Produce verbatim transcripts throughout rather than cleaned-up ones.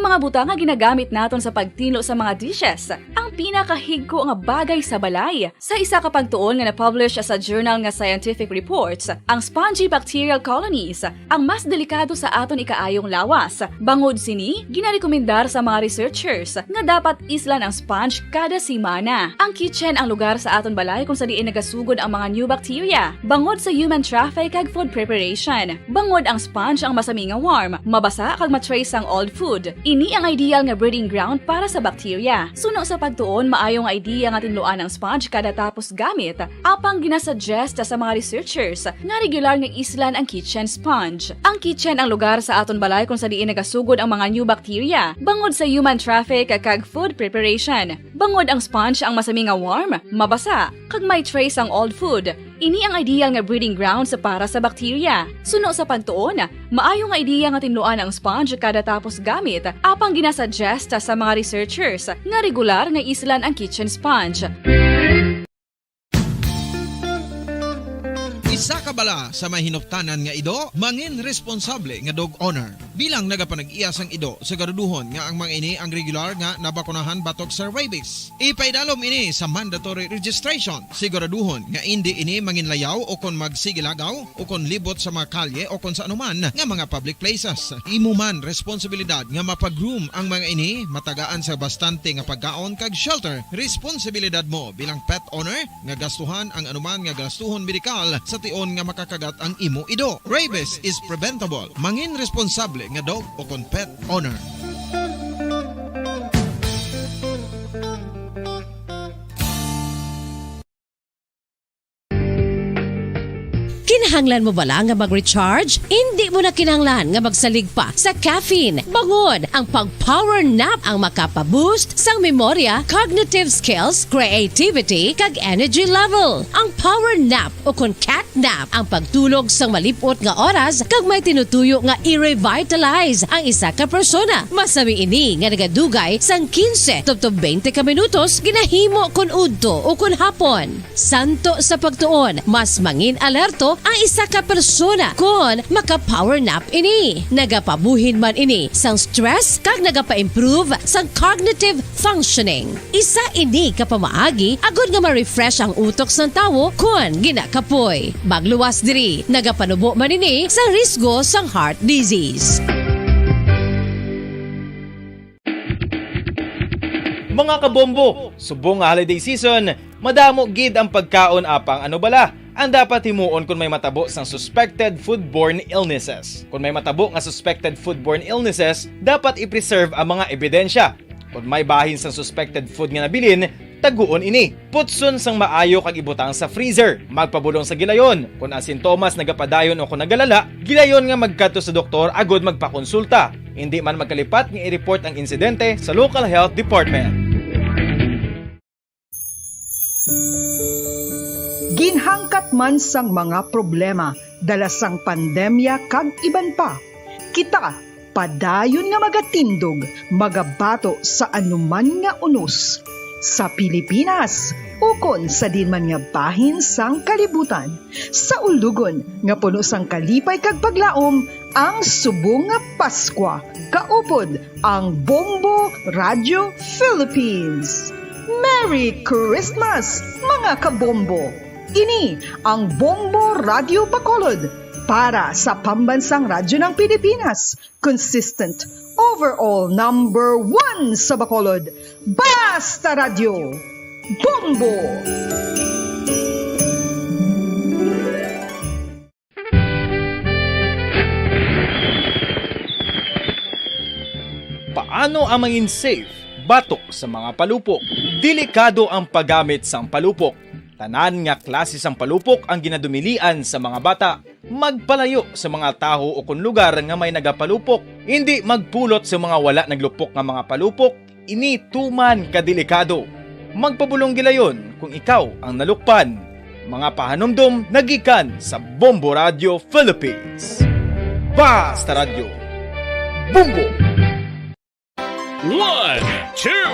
Mga butang nga ginagamit naton sa pagtinlo sa mga dishes. Ang pinakahigko nga bagay sa balay. Sa isa ka pagtuon nga na-publish sa journal nga Scientific Reports, ang spongy bacterial colonies ang mas delikado sa aton ikaayong lawas. Bangod sini, ginarekomendar sa mga researchers nga dapat islan ang sponge kada semana. Ang kitchen ang lugar sa aton balay kung sa diin nagasugod ang mga new bacteria, bangod sa human traffic kag food preparation. Bangod ang sponge ang masami nga warm, mabasa kag ma-trace sang old food. Ini ang ideal nga breeding ground para sa bacteria. Suno sa pagtuon, maayo nga idea nga tinluan ang sponge kada tapos gamit, apang ginasuggest sa mga researchers nga regular nga islan ang kitchen sponge. Ang kitchen ang lugar sa aton balay kung sa diin nagasugod ang mga new bacteria, bangod sa human traffic kag food preparation. Bangod ang sponge ang masami nga warm, mabasa, kag may trace ang old food. Ini ang ideal nga breeding grounds para sa bacteria. Suno sa pagtuon, maayo nga ideya nga tinluan ang sponge kada tapos gamit, apang ginasuggest sa mga researchers nga regular nga islan ang kitchen sponge. Isa ka bala sa may hinuptanan nga ido, mangin responsable nga dog owner. Bilang nagapanag-iya sang ido, siguraduhon nga ang mga ini ang regular nga nabakunahan batok sa rabies. Ipaidalom ini sa mandatory registration. Siguraduhon nga indi ini manginlayaw o kon magsigilagaw o kon libot sa mga kalye o kon sa anuman nga mga public places. Imo man responsibilidad nga mapa-groom ang mga ini, matagaan sa bastante nga pagkaon kag shelter. Responsibilidad mo bilang pet owner nga gastuhan ang anuman nga gastuhon medikal sa tion nga makakagat ang imo ido. Rabies is preventable. Mangin responsable nga dog o kon pet owner. Kinahanglan mo bala nga mag-recharge? Indi mo na kinahanglan nga magsalig pa sa caffeine. Bangod, ang pag-power nap ang makapa-boost sang memorya, cognitive skills, creativity, kag energy level. Ang power nap o kon cat nap ang pagtulog sang malip-ot nga oras kag may tinutuyo nga i-revitalize ang isa ka persona. Masami ini nga nagadugay sang kinse tubtob twenty ka minutos ginahimo kon udto o kon hapon. Santo sa pagtuon, mas mangin-alerto ang isa ka persona kon maka-power nap ini. Nagapabuhin man ini sang stress kag nagapa-improve sang cognitive functioning. Isa ini ka pamaagi agod nga ma-refresh ang utok sang tawo kon ginakapoy. Magluwas diri, nagapanubo man ini sa risgo sang heart disease. Mga kabombo, subong nga holiday season, madamo gid ang pagkaon apang ano bala ang dapat himuon kon may matabo sang suspected foodborne illnesses. Kon may matabo nga suspected foodborne illnesses, dapat i-preserve ang mga ebidensya. Kon may bahin sang suspected food nga nabilin, taguon ini. Putson sang maayo kag ibutang sa freezer. Magpabulong sa gilayon kon ang sintomas nagapadayon o kon nagalala, gilayon nga magkadto sa doktor agod magpakonsulta. Indi man magkalipat nga i-report ang insidente sa local health department. Ginhangkat man sang mga problema dala sang pandemya kag iban pa, kita padayon nga magatindog, magabato sa anuman nga unos, sa Pilipinas ukon sa diin man nga bahin sang kalibutan. Sa ulugon nga puno sang kalipay kag paglaom, ang subong nga Paskwa, kaupod ang Bombo Radio Philippines. Merry Christmas, mga kabombo! Ini ang Bombo Radio Bacolod para sa Pambansang Radyo ng Pilipinas, consistent overall number one sa Bacolod. Basta Radyo, Bombo! Paano ang mangin safe batok sa mga palupok? Delikado ang paggamit sang palupok. Tanan nga klase sang palupok ang ginadumilian sa mga bata. Magpalayo sa mga tawo o kon lugar nga may nagapalupok. Indi magpulot sa mga wala naglupok nga mga palupok. Ini tuman ka delikado. Magpabulong gilayon kung ikaw ang nalukpan. Mga pahanumdom nagikan sa Bombo Radio Philippines. Basta Radyo, Bombo! One, two,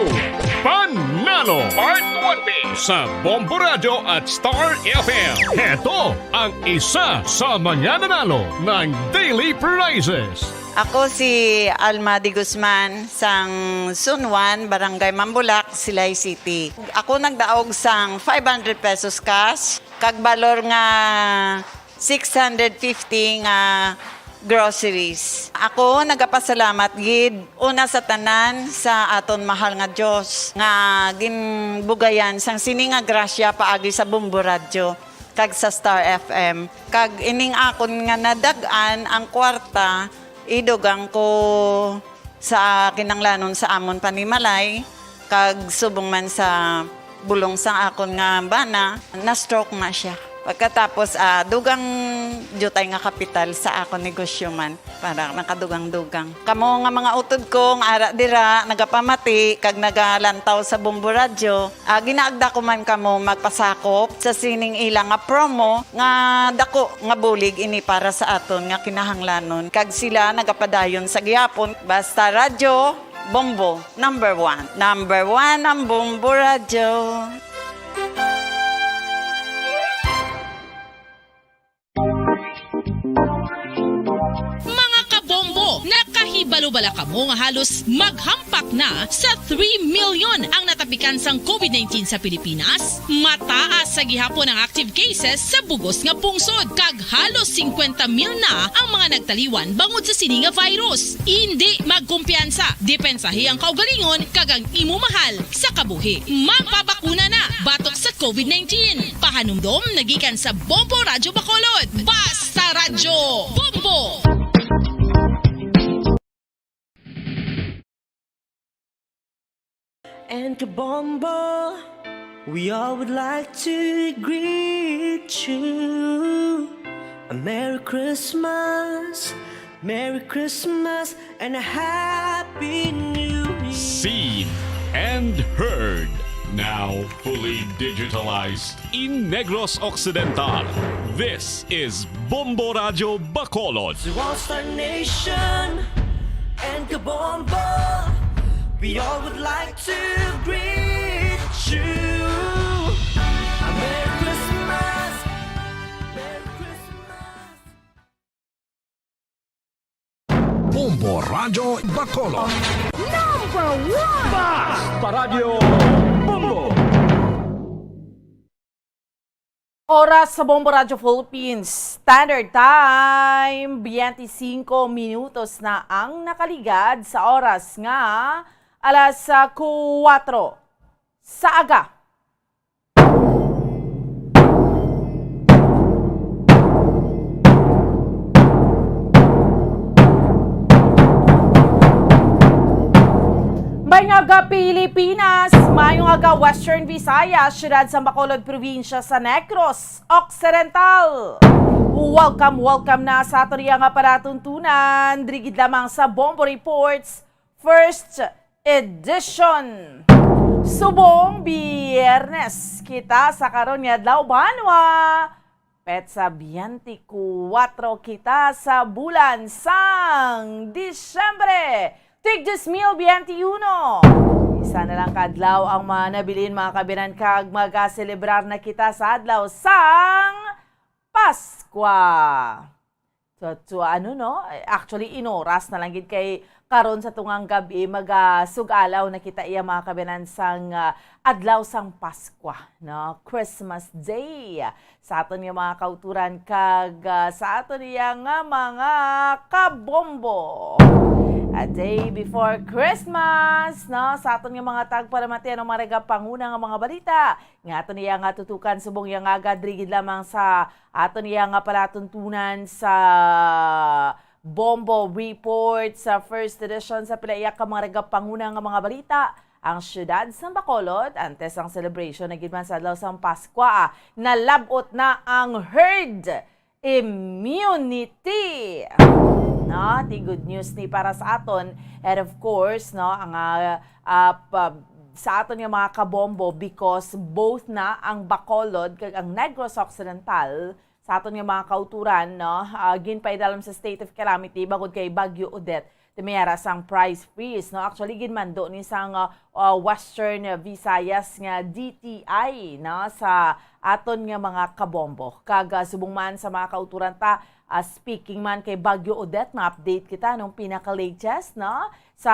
panalo! Nanalo Part one B sa Bombo Radyo at Star F M. Heto ang isa sa mga nanalo ng Daily Prizes. Ako si Alma de Guzman, sang Sunwan, Barangay Mambulak, Silay City. Ako nagdaog sang five hundred pesos cash, kag balor nga six hundred fifty nga groceries. Ako nagapasalamat gid una sa tanan sa aton mahal nga Dios nga ginbugayan sang sini nga grasya paagi sa Bombo Radyo kag sa Star F M. Kag ining akon nga nadag-an ang kwarta, idugang ko sa kinanglanon sa amon panimalay, kag subong man sa bulong sang akon nga bana, na-stroke na siya. Pagkatapos, ah, dugang diutay nga kapital sa akon negosyo man, para nakadugang-dugang. Kamo nga mga utod ko nga ara dira, nagapamati kag nagalantaw sa Bombo Radyo, ah, ginaagda ko man kamo magpasakop sa sining ila nga promo nga dako nga bulig ini para sa aton nga kinahanglanon, kag sila nagapadayon sa gihapon. Basta Radyo Bombo, number one. Number one ang Bombo Radyo. Mga kabombo, nakahibalo bala kamo nga halos maghampak na sa three million ang natapikan sang covid nineteen sa Pilipinas? Mataas sa gihapon ang active cases sa bugos nga pungsod, kag halos singkwenta mil na ang mga nagtaliwan bangod sa sini nga virus. Indi magkumpiyansa, depensahi ang kaugalingon kag ang imo mahal sa kabuhi. Magpabakuna na batok sa covid nineteen. Pahanumdom nagikan sa Bombo Radyo Bacolod. Basta Radyo Bombo! And Kabombo, we all would like to greet you a Merry Christmas, Merry Christmas, and a Happy New Year. Seen and heard, now fully digitalized in Negros Occidental. This is Bombo Radyo Bacolod. To all Star Nation and Kabombo, we all would like to greet you a Merry Christmas, Merry Christmas. Bombo Radyo Bacolod. Number one! Basta Radyo Bombo! Oras sa Bombo Radyo Philippines Standard Time, twenty-five minutos na ang nakaligad sa oras nga alas, ah, kuwatro sa aga. Maayong aga, Pilipinas! Maayong aga, Western Visayas, siyudad sa Bacolod, probinsya sa Negros Occidental. Welcome, welcome na sa aton iya nga palatuntunan, diri gid lamang sa Bombo Reports, first edition. Subong Biyernes kita sa karon nga adlaw, banwa, petsa twenty-four kita sa bulan sang Disyembre, tig dos mil biyente uno. Isa na lang ka adlaw ang manabilin, mga kabinan, kag magaselebrar na kita sa adlaw sang Paskwa. So, so, ano, no? Actually, inoras na lang gid kay karon sa tungang gab-i, magasug-alaw na kita iya, mga kabinan, sang, ah, adlaw sang Paskwa, no? Christmas Day sa aton nga mga kauturan kag, ah, sa aton iya nga mga kabombo. A day before Christmas, no? Sa aton nga mga tagpalamati, ano mga nagapanguna nga mga balita nga aton iya nga tutukan subong iya nga aga, diri gid lamang sa aton iya nga palatuntunan sa Bombo Report sa first edition. Sa pila iya ka mga nagapanguna nga mga balita, ang siyudad sa Bacolod, antes ang celebration na gid man sa adlaw sang Paskwa, ah, nalab-ot na ang herd immunity. No, ti good news ni para sa aton. And of course, no, ang, ah, ah, pa- sa aton nga mga kabombo, because both na ang Bacolod kag ang Negros Occidental sa aton nga mga kauturan, no, ah, ginpaidalam sa state of calamity bangod kay Bagyo Odette. ti may ara sang price freeze, no? Actually, ginmando ni sang, ah, ah, Western Visayas nga D T I, no, sa aton nga mga kabombo. Kag, ah, subong man sa mga kauturan ta, ah, speaking man kay Bagyo Odette, ma-update kita nung pinaka-latest, no? Sa,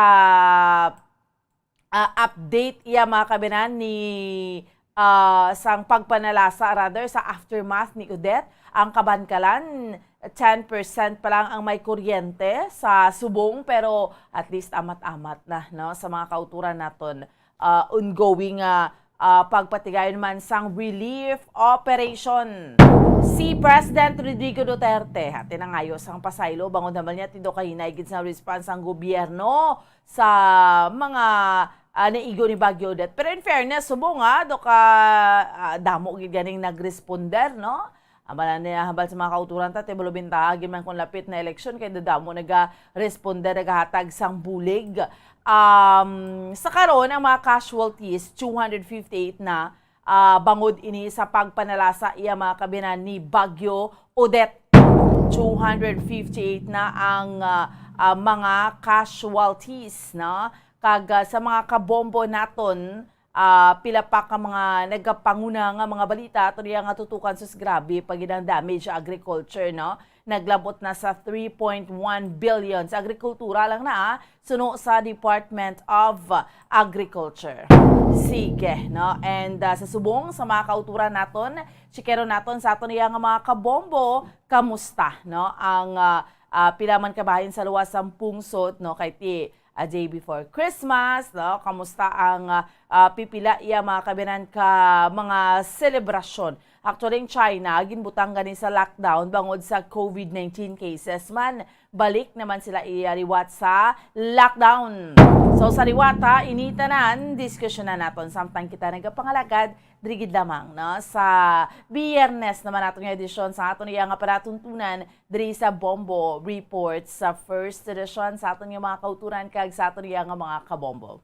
ah, update iya, mga kabinan, ni, ah, sang pagpanalasa, rather, sa aftermath ni Odette, ang Kabankalan, ten percent pa lang ang may kuryente sa subong, pero at least amat-amat na, no, sa mga kauturan naton, ah, ongoing, ah, ah, pagpatigayon man sang relief operation. Si President Rodrigo Duterte, ati nangayo sang pasaylo bangod naman niya tindo kahinay gid sang response sang gobyerno sa mga, ah, naigo ni Bagyo Odette. Pero in fairness, subong nga, do ka, ah, damo gid ganing nagresponder, no? Amo na niya, hambal sa mga kauturan ta, ti balubintaha gid man kung lapit na eleksyon, kay dadamo nagaresponder, nagahatag sang bulig. Um, sa karon, ang mga casualties, two hundred fifty-eight na, ah, bangod ini sa pagpanalasa iya, mga kabinan, ni Bagyo Odette. Two hundred fifty-eight na ang, ah, ah, mga casualties, no? Kag, ah, sa mga kabombo naton, ah, pila pa ka mga nagapanguna nga mga balita ato niya nga tutukan, sus, grabe pa gid ang damage sa agriculture, no? Naglabot na sa three point one billion sa agrikultura lang na, ah, suno sa Department of Agriculture. Sige, no? And, ah, sa subong sa mga kauturan naton, chikero naton sa aton iya nga mga kabombo, kamusta, no? Ang, ah, ah, pila man kabahin sa luwas sang pungsod, no? Kay ti a day before Christmas, no? Kamusta ang, ah, ah, pipila iya, mga kabinan, ka mga selebrasyon? Actually, ang China ginbutang gani sa lockdown bangod sa COVID nineteen cases man. Balik naman sila iya liwat sa lockdown. So, sa liwat, ha, ini tanan, diskusyonan naton samtang kita nagapangalagad diri gid lamang, no? Sa Biyernes naman naton nga edisyon sa aton iya nga palatuntunan diri sa Bombo Report sa first edition sa aton nga mga kauturan kag sa aton iya nga mga kabombo.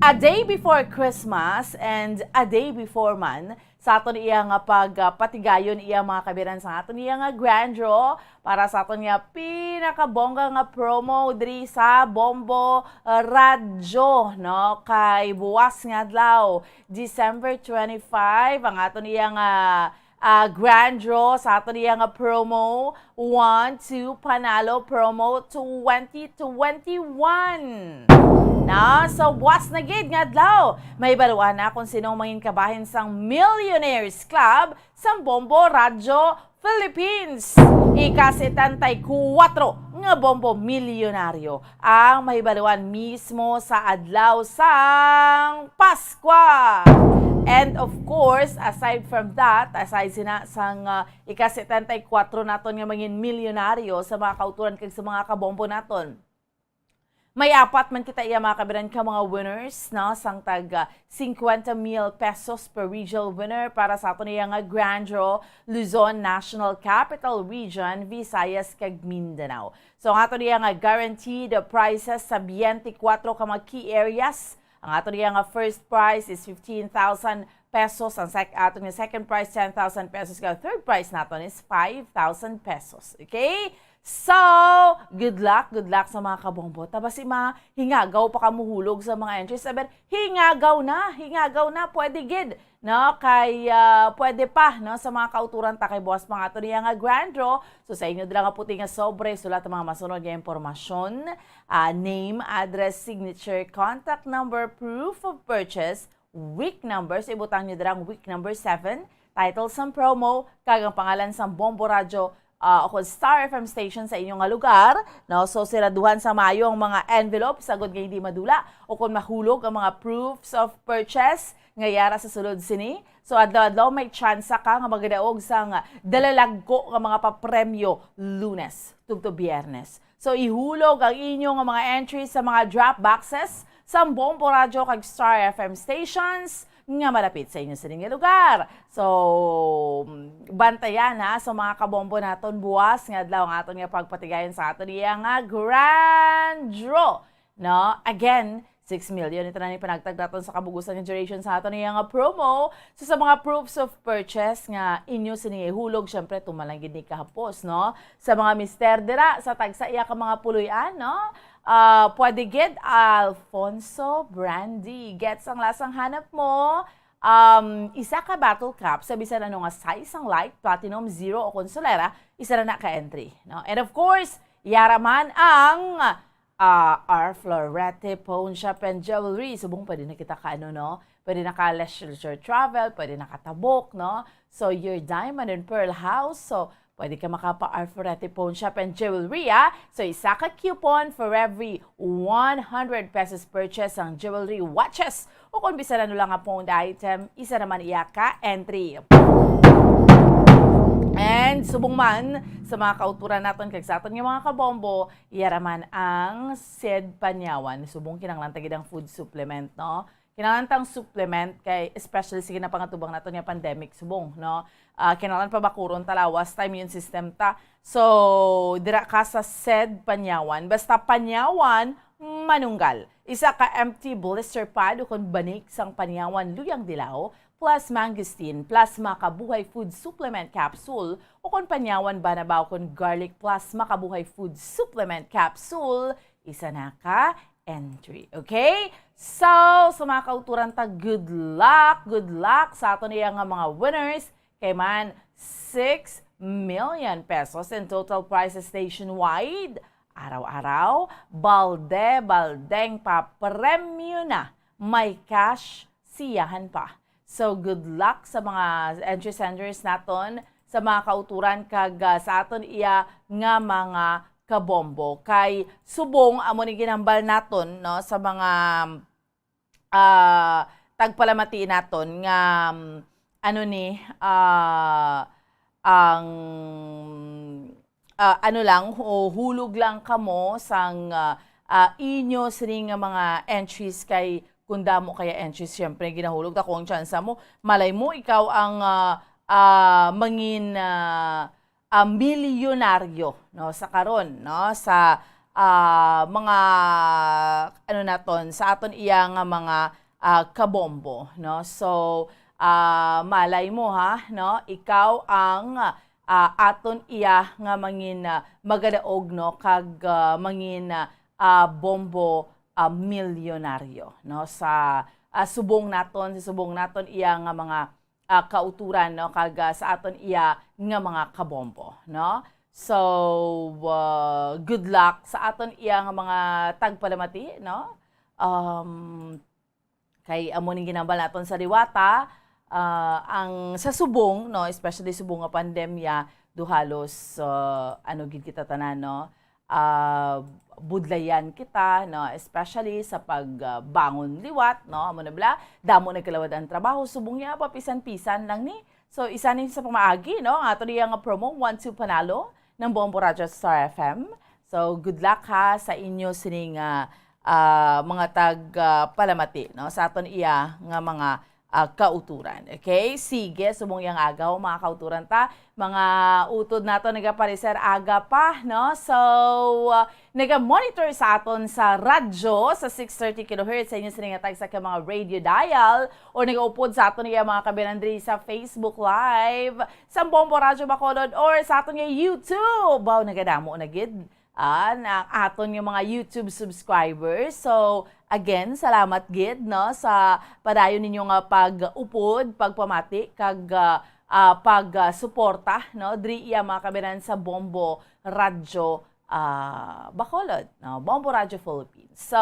A day before Christmas and a day before man sa aton iya nga pag, ah, patigayon iya, mga kabiran, sa aton iya nga grand draw para sa aton nga pinakabongga nga promo diri sa Bombo, ah, Radyo, no? Kay buwas nga adlaw, December twenty-five, ang aton iya nga, ah, grand draw sa aton iya nga promo, One, Two, Panalo Promo twenty twenty-one. Na, sa buwas na gid nga adlaw, mahibaluan na kung sino ang mangin kabahin sang Millionaires Club sang Bombo Radyo Philippines. Ika-setenta y kuwatro nga Bombo Milyonaryo ang mahibaluan mismo sa adlaw sang Paskwa. And of course, aside from that, aside sina sang, ah, ika-setenta y kuwatro naton nga mangin milyonaryo sa mga kauturan kag sa mga kabombo naton, may apat man kita iya, mga kabiran, ka mga winners, no, sang tag, ah, cincuenta mil pesos per regional winner para sa aton iya nga grand draw, Luzon, National Capital Region, Visayas, kag Mindanao. So, ang aton iya nga guaranteed prizes sa twenty-four ka mga key areas. Ang aton iya nga first prize is fifteen thousand pesos, ang sec-, aton nga second prize, ten thousand pesos, kag third prize naton is five thousand pesos. Okay? So, good luck, good luck sa mga kabombo. Tabasi mahingagaw pa ka muhulog sa mga entries. Aber, hingagaw na, hingagaw na, pwede gid, no? Kay, ah, pwede pa, no, sa mga kauturan ta, kay buwas pa nga aton iya nga grand draw. So, sa inyo dira nga puti nga sobre, sulat ang mga masunod nga impormasyon, ah, name, address, signature, contact number, proof of purchase, week number. So, ibutang nyo dira ang week number seven, title sang promo, kag ang pangalan sang Bombo Radyo, ah, o kon Star F M station sa inyo nga lugar, no? So, siraduhan sa maayo ang mga envelope, sagod nga hindi madula, o kon mahulog ang mga proofs of purchase nga yara sa sulod sini. So, adlaw-adlaw may tsansa ka nga magadaog sang dalalagko nga mga papremyo Lunes tubtob Biyernes. So, ihulog ang inyo nga mga entries sa mga drop boxes sang Bombo Radyo kag Star F M stations nga malapit sa inyo sini nga lugar. So, bantayan, ha, sa mga kabombo naton buwas nga adlaw ang aton nga pagpatigayon sa aton iya nga grand draw, no? Again, Six million, ito na ni panagtag naton sa kabugusan nga duration sa aton iya nga promo. So, sa mga proofs of purchase nga inyo sini ihulog, syempre, tuman lang gid ni kahapos, no? Sa mga mister dira, sa tagsa iya ka mga puloy-an, no? Ah, pwede gid, Alfonso Brandy. Gets ang lasang hanap mo? Um, isa ka bottle cap sa bisan ano nga size, ang light, platinum, zero, o kon solera, isa na na ka entry, no? And of course, yara man ang, ah, R Florete Pawn Shop and Jewelry. Subong pwede na kita ka, ano, no? Pwede na ka leisure travel, pwede na ka tabok, no? So, your diamond and pearl house. So, pwede ka makapa R Florete Pawn Shop and Jewelry, ah. So, isa ka coupon for every one hundred pesos purchase ang jewelry, watches, o kung bisan ano lang nga pawned item, isa naman iya ka entry. And subong man sa mga kauturan naton kag sa aton nga mga kabombo, yara man ang Sed Panyawan. Subong kinahanglan ta gid ang food supplement, no? Kinahanglan tang supplement kay, especially sa ginapangatubang naton nga pandemic, subong, no? Ah, kinahanglan pabakuron ta lawas ta, immune system ta. So, dira ka sa Sed Panyawan. Basta Panyawan, manunggal. Isa ka empty blister pad ukon banig sang Panyawan Luyang Dilaw, plus mangosteen, plus Makabuhay Food Supplement Capsule, ukon Panyawan Banabaw kon garlic plus Makabuhay Food Supplement Capsule, isa na ka entry. Okay? So, sa mga kauturan ta, good luck, good luck sa aton iya nga mga winners. Kay man, six million pesos in total prizes nationwide. Araw-araw, balde-baldeng papremyo na. May cash, siyahan pa. So, good luck sa mga entry senders naton, sa mga kauturan, kag, ah, sa aton iya nga mga kabombo. Kay subong amo ni ginhambal naton, no, sa mga, ah, tagpalamati naton nga, um, ano ni, ah, ang, ah, ano lang, hu-, hulog lang kamo sang, ah, ah, inyo sini nga mga entries, kay kung damo kaya entries, syempre, ginahulog ta kung ang tsansa mo. Malay mo, ikaw ang, ah, ah, mangin, ah, ah, milyonaryo, no, sa karon, no, sa, ah, mga, ano naton, sa aton iya nga mga, ah, kabombo, no. So, ah, malay mo, ha, no, ikaw ang, ah, aton iya nga mangin, ah, magadaog, no, kag, ah, mangin, ah, bombo, ah, milyonaryo, no, sa, ah, subong naton, sa subong naton iya nga mga, ah, kauturan, no, kag, ah, sa aton iya nga mga kabombo, no. So, ah, good luck sa aton iya nga mga tagpalamati, no. Um, kay amo ning ginambal naton sa liwata, ah, ang sa subong, no, especially subong nga pandemya, do halos, ah, ano gid kita tanan, no, ah, budlayan kita, no, especially sa pag, ah, bangon liwat, no, amo na bala, damo nagkalawad ang trabaho, subong niya, papisan-pisan lang ni. So, isa ni sa pamaagi, no, ang ato niya nga promo, One Two Panalo, ng Bombo Radyo Star F M. So, good luck ha sa inyo sining, ah, ah, mga tag, ah, palamati, no, sa aton iya nga mga, ah, kauturan. Okay? Sige, subong yang agaw, mga kauturan ta. Mga utod nato nagapareser aga pa, no? So, ah, naga-monitor sa aton sa radyo sa six thirty kilohertz sa inyo sining nga tagsa ka mga radio dial, o nagaupod sa aton iya mga kabinan diri sa Facebook Live, sa Bombo Radyo Bacolod, or sa aton nga YouTube. Wow, nagadamo na gid, ah, na ang aton nga mga YouTube subscribers. So, again, salamat gid, no, sa padayon ninyo nga pag-upod, pagpamati, kag, ah, ah, pag, ah, suporta, no, diri iya mga kabinan sa Bombo Radyo, ah, Bacolod, no, Bombo Radyo Philippines. So,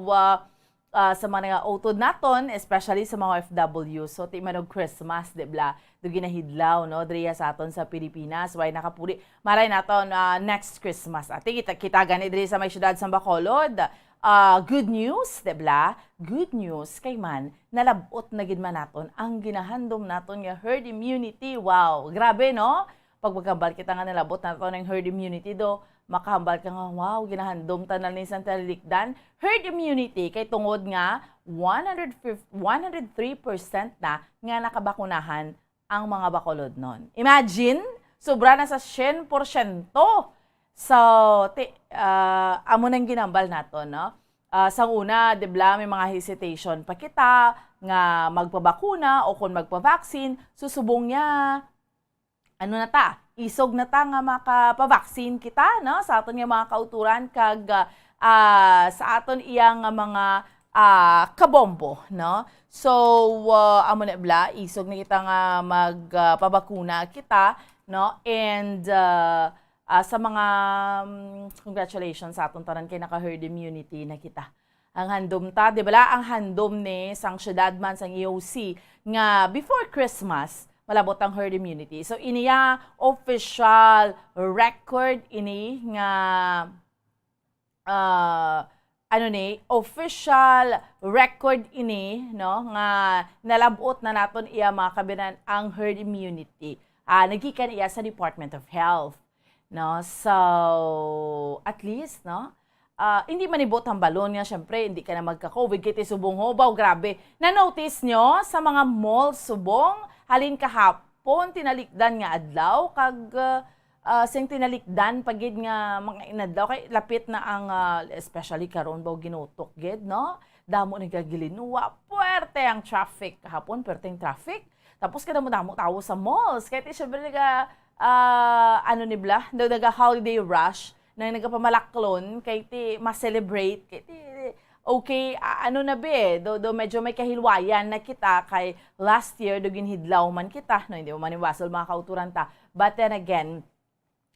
ah, ah, sa mga nga utod naton, especially sa mga O F W. So, ti manog Christmas, di bala? Do ginahidlaw, no? Diriya sa aton sa Pilipinas, way nakapuli. Malay naton, ah, next Christmas. Ati, kita, kita gani diri sa may syudad sa Bacolod. Ah, good news, di bala? Good news, kay man, nalab-ot na gid man naton ang ginahandom naton nga herd immunity. Wow, grabe, no? Pag maghambal kita nga nalab-ot naton ang herd immunity, do, makahambal ka nga, "Wow, ginahandom ta na ni sang talikdan." Herd immunity kay tungod nga one hundred fifty, one hundred three percent na nga nakabakunahan ang mga Bacolodnon. Imagine, sobra na sa syen porsyento. So, ti-, ah, amo nang ginambal naton, no? Ah, sang una, di bala, may mga hesitation pa kita nga magpabakuna o kon magpa-vaccine. So, subong niya, ano na ta, isog na ta nga makapa-vaccine kita, no, sa aton nga mga kautoran kag, ah, sa aton iya nga mga, ah, kabombo, no? So, ah, amo na bala, isog na kita nga mag, ah, pabakuna kita, no? And, ah, ah, sa mga, mm, congratulations sa aton tanan kay naka-herd immunity na kita. Ang handom ta, di bala, ang handom ni sang syudad man sang E O C nga before Christmas, malabot ang herd immunity. So, iniya official record ini nga, ah, ano ni, official record ini, no, nga nalabot na naton iya mga kabinan ang herd immunity. Ah, nagikan iya sa Department of Health, no? So, at least, no? Ah, hindi man ibot ang balon nga, syempre, hindi ka na magka-covid, kay ti subong ho, baw, grabe. Na-notice nyo sa mga mall subong, halin kahapon, tinalikdan nga adlaw, kag, ah, ah, sing tinalikdan pa gid nga mga inadlaw, kay lapit na ang, ah, especially karon, baw, ginutok gid, no? Damo nagagilinuwa, puwerte ang traffic. Kahapon, puwerte ang traffic. Tapos kadamo-damo tawo sa malls. Kay ti, syempre, naga, ah, ano ni bala, daw naga-holiday rush, nang nagapamalaklon, kay ti ma-celebrate, kay ti, okay, a-, ano na bi, do, do medyo may kahilwayan na kita, kay last year, do ginhidlaw man kita, no, hindi mo man ibasol mga kauturan ta. But then again,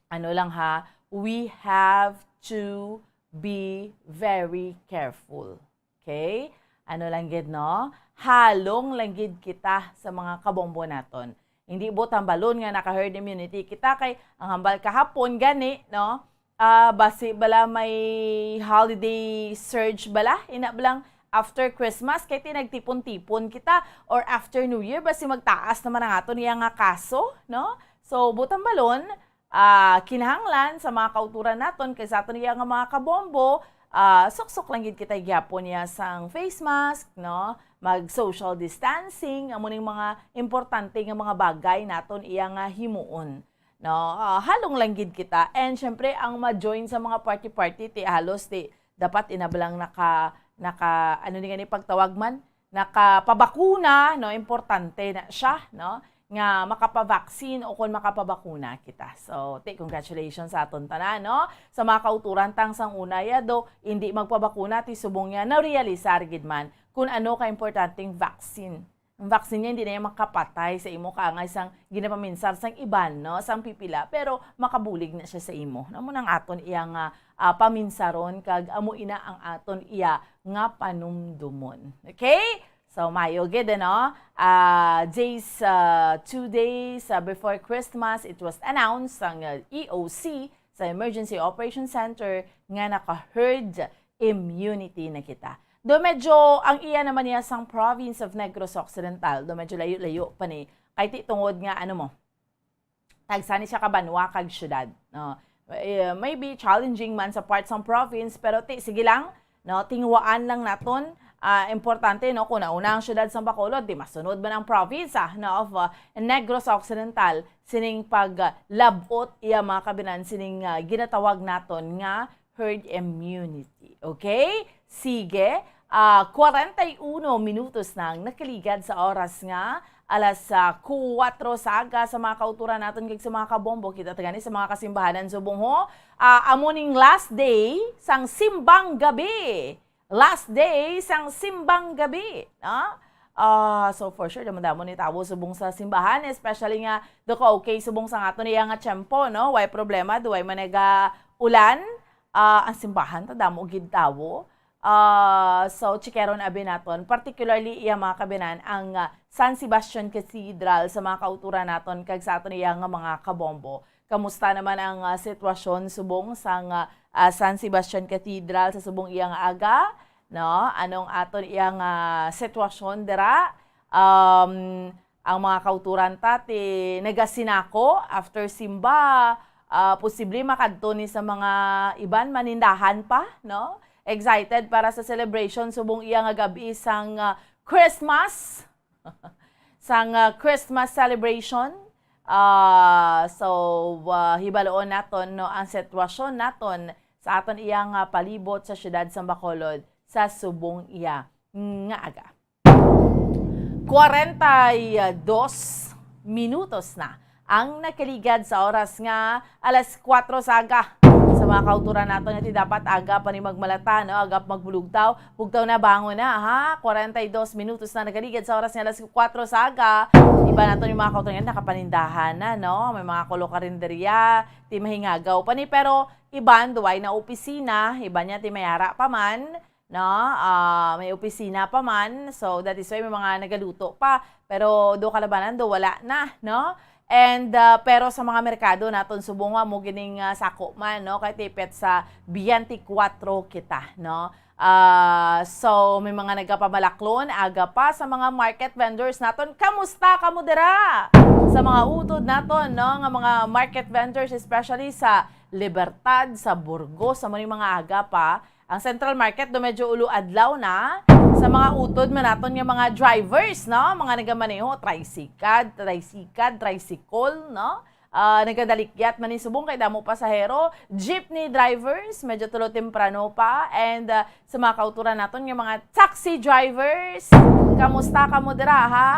ano lang ha, we have to be very careful. Okay? Ano lang gid, no? Halong lang gid kita sa mga kabombo naton. Hindi bot ang balon nga naka-herd immunity kita, kay ang hambal kahapon gani, no? Ah, basi bala may holiday surge bala, ina bala nga after Christmas, kay ti nagtipon-tipon kita, or after New Year, basi magtaas naman ang aton iya nga kaso, no? So, bot ang balon, ah, kinahanglan sa mga kauturan naton kag sa aton iya nga mga kabombo, ah, suksok lang gid kita gihapon niya sang face mask, no? Mag social distancing, amo ning mga importante nga mga bagay naton iya nga himuon, no? Ah, halong lang gid kita. And syempre, ang ma-join sa mga party-party, ti halos ti dapat ina bala nga naka, naka, ano ni gani pagtawag man? Nakapabakuna, no? Importante na siya, no? Nga makapavaccine o kon makapabakuna kita. So, ti, congratulations sa aton tanan, no? Sa mga kauturan tang sang una, ya, do, hindi magpabakuna, ti subong niya, narealisar gid man kung ano ka importanteng vaccine. Ang vaccine niya, hindi na niya makapatay sa imo kaangay sang ginapaminsar sang iban, no? Sang pipila, pero makabulig na siya sa imo. Amo nang aton iya nga, ah, paminsaron, kag amo ina ang aton iya nga panumdumon. Okay? So, mayo gid, ano? Ah, days, ah, two days, ah, before Christmas, it was announced sang, ah, E O C sa Emergency Operation Center nga naka-herd immunity na kita. Do medyo, ang iya naman niya sang province of Negros Occidental, do medyo layo-layo pa ni, kay ti tungod nga, ano mo, tagsa ni siya ka banwa kag syudad, no? Eh, maybe challenging man sa part sang province, pero ti, sige lang, no? Tinguhaan lang naton. Ah, importante, no, kung nauna ang syudad sang Bacolod, di masunod man ang province, ah, no, of, ah, Negros Occidental, sining pag, ah, labot iya mga kabinan, sining, ah, ginatawag naton nga herd immunity. Okay? Sige. Ah, kwarenta y uno minutos nang nakaligad sa oras nga alas, ah, kuwatro sa aga sa mga kauturan naton kag sa mga kabombo. Kita ta gani sa mga kasimbahanan subong ho. Ah, amo ning last day sang simbang gabi. Last day sang simbang gabi, no? Ah, so for sure, damo-damo ni tawo subong sa simbahan, especially nga do ka okay subong sa aton iya nga tiyempo, no? Way problema, do way man naga ulan, ah, ang simbahan ta damo gid tawo. Ah, so, chikeron abi naton, particularly iya mga kabinan, ang, ah, San Sebastian Cathedral sa mga kauturan naton kag sa aton iya nga mga kabombo. Kamusta naman ang, ah, sitwasyon subong sang, ah, ah, San Sebastian Cathedral sa subong iya nga aga? No? Anong aton iya nga sitwasyon dira? Um, ang mga kauturan ta ti nagasinako after simba, ah, posible makadto ni sa mga iban manindahan pa, no? Excited para sa celebration subong iya nga gab-i sang, ah, Christmas. Sang, ah, Christmas celebration. Ah, so, ah, hibaloon naton, no, ang sitwasyon naton sa aton iya nga palibot sa siyudad sa Bacolod. sa subong iya nga aga. Kwarenta y dos minutos na ang nakaligad sa oras nga alas kuwatro sa aga. Sa mga kauturan nato nga ti dapat aga pa ni magmalata, no? Aga pa magbulugtaw, bugtaw na, bangon na, ha? Kwarenta y dos minutos na nakaligad sa oras nga alas kuwatro sa aga. Iba nato ni mga kauturan nga nakapanindahan na, no? May mga kolokarinderya, ti mahingagaw pa ni, pero iban duway na opisina, iban niya ti mayara pa man, no? Ah, may opisina pa man. So, that is why may mga nagaluto pa. Pero do kalabanan do wala na, no? And, ah, pero sa mga merkado naton subong nga mo gining, ah, sako man, no? Kay tipit sa biyente kuwatro kita, no? Ah, so, may mga nagapamalaklon, aga pa sa mga market vendors naton. Kamusta kamo dira? Sa mga utod naton, no? Nga mga market vendors, especially sa Libertad, sa Burgos, sa mga aga pa, ang Central Market do medyo ulo adlaw na. Sa mga utod man naton nga mga drivers, no? Mga nagamaneho, tricycad, tricycad, tricycle, no? Ah, nagadalikyat man ni subong kay damo pasahero. Jeepney drivers, medyo tulo temprano pa. And, ah, sa mga kauturan naton nga mga taxi drivers, kamusta kamo dira, ha?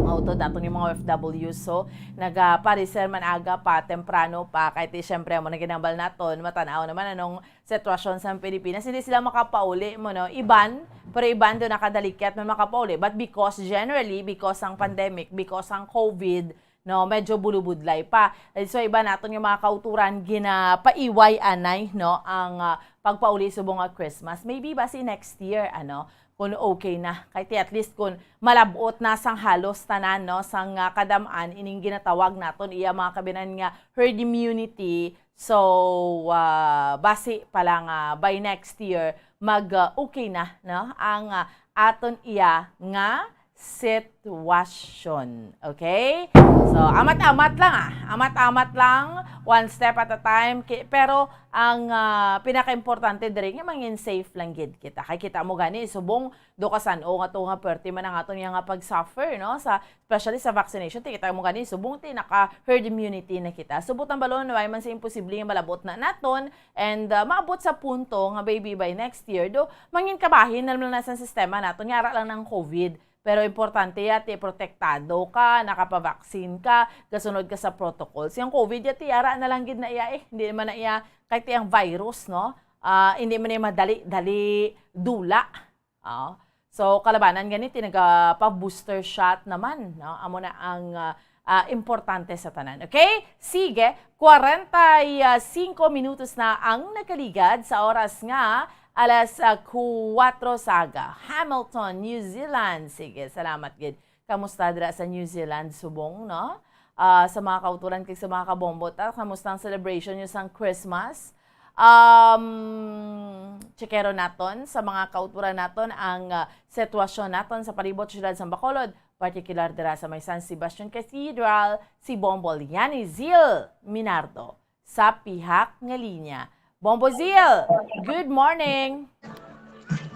Mga utod naton yung mga O F W, so nagapareser man aga pa, temprano pa, kay ti syempre amo na ginambal naton, matanaw naman anong sitwasyon sa Pilipinas, hindi sila makapauli mo, no? Iban, pero iban do nakadalikyat man makapauli. But because, generally, because ang pandemic, because ang COVID, no, medyo bulubudlay pa. So, iba naton yung mga kauturan, ginapaiway anay, no, ang, ah, pagpauli subong nga Christmas. Maybe ba si next year, ano, kung okay na. Kay ti at least kung malabot na sang halos tanan, no, sang, ah, kadam-an, ining ginatawag naton iya mga kabinan nga herd immunity. So, ah, basi pa lang, ah, by next year, mag, ah, okay na, no, ang, ah, aton iya nga sitwasyon. Okay? So, amat-amat lang, ah. Amat-amat lang, one step at a time. Ki-, pero ang, ah, pinakaimportante diri nga mangin safe lang gid kita. Kay kita mo gani, subong do ka san-o nga to nga perti man ang aton nga pag-suffer, no? Sa, especially sa vaccination, ti kita mo gani, subong ti naka herd immunity na kita. Subot ang balon, wala man sa imposible nga malabot na naton, and, ah, maabot sa punto nga maybe by next year, do, mangin kabahin na lang na sa sistema naton, nga ara lang ng COVID. Pero importante ya, ti protektado ka, nakapavaksin ka, gasunod ka sa protocols. Yung COVID ya, ti ara na lang gid na iya eh. Hindi naman na iya, kahit yang virus, no? Ah, hindi man iya madali-dali dula. Ah, so, kalabanan gani, ti nagapa-booster shot naman, no? Amo na ang, ah, ah, importante sa tanan. Okay? Sige, kwarenta y singko minutos na ang nakaligad sa oras nga alas, ah, kuwatro sa aga. Hamilton, New Zealand. Sige, salamat gid. Kamusta dira sa New Zealand, subong, no? Ah, sa mga kauturan kag sa mga kabombo ta, kamusta ang celebration nyo sang Christmas? Um, chekero naton sa mga kauturan naton ang, ah, sitwasyon naton sa palibot siyudad sang Bacolod, partikular dira sa may San Sebastian Cathedral, si Bombo Liani Zil Minardo sa pihak nga linya. Bombo Zil, good morning!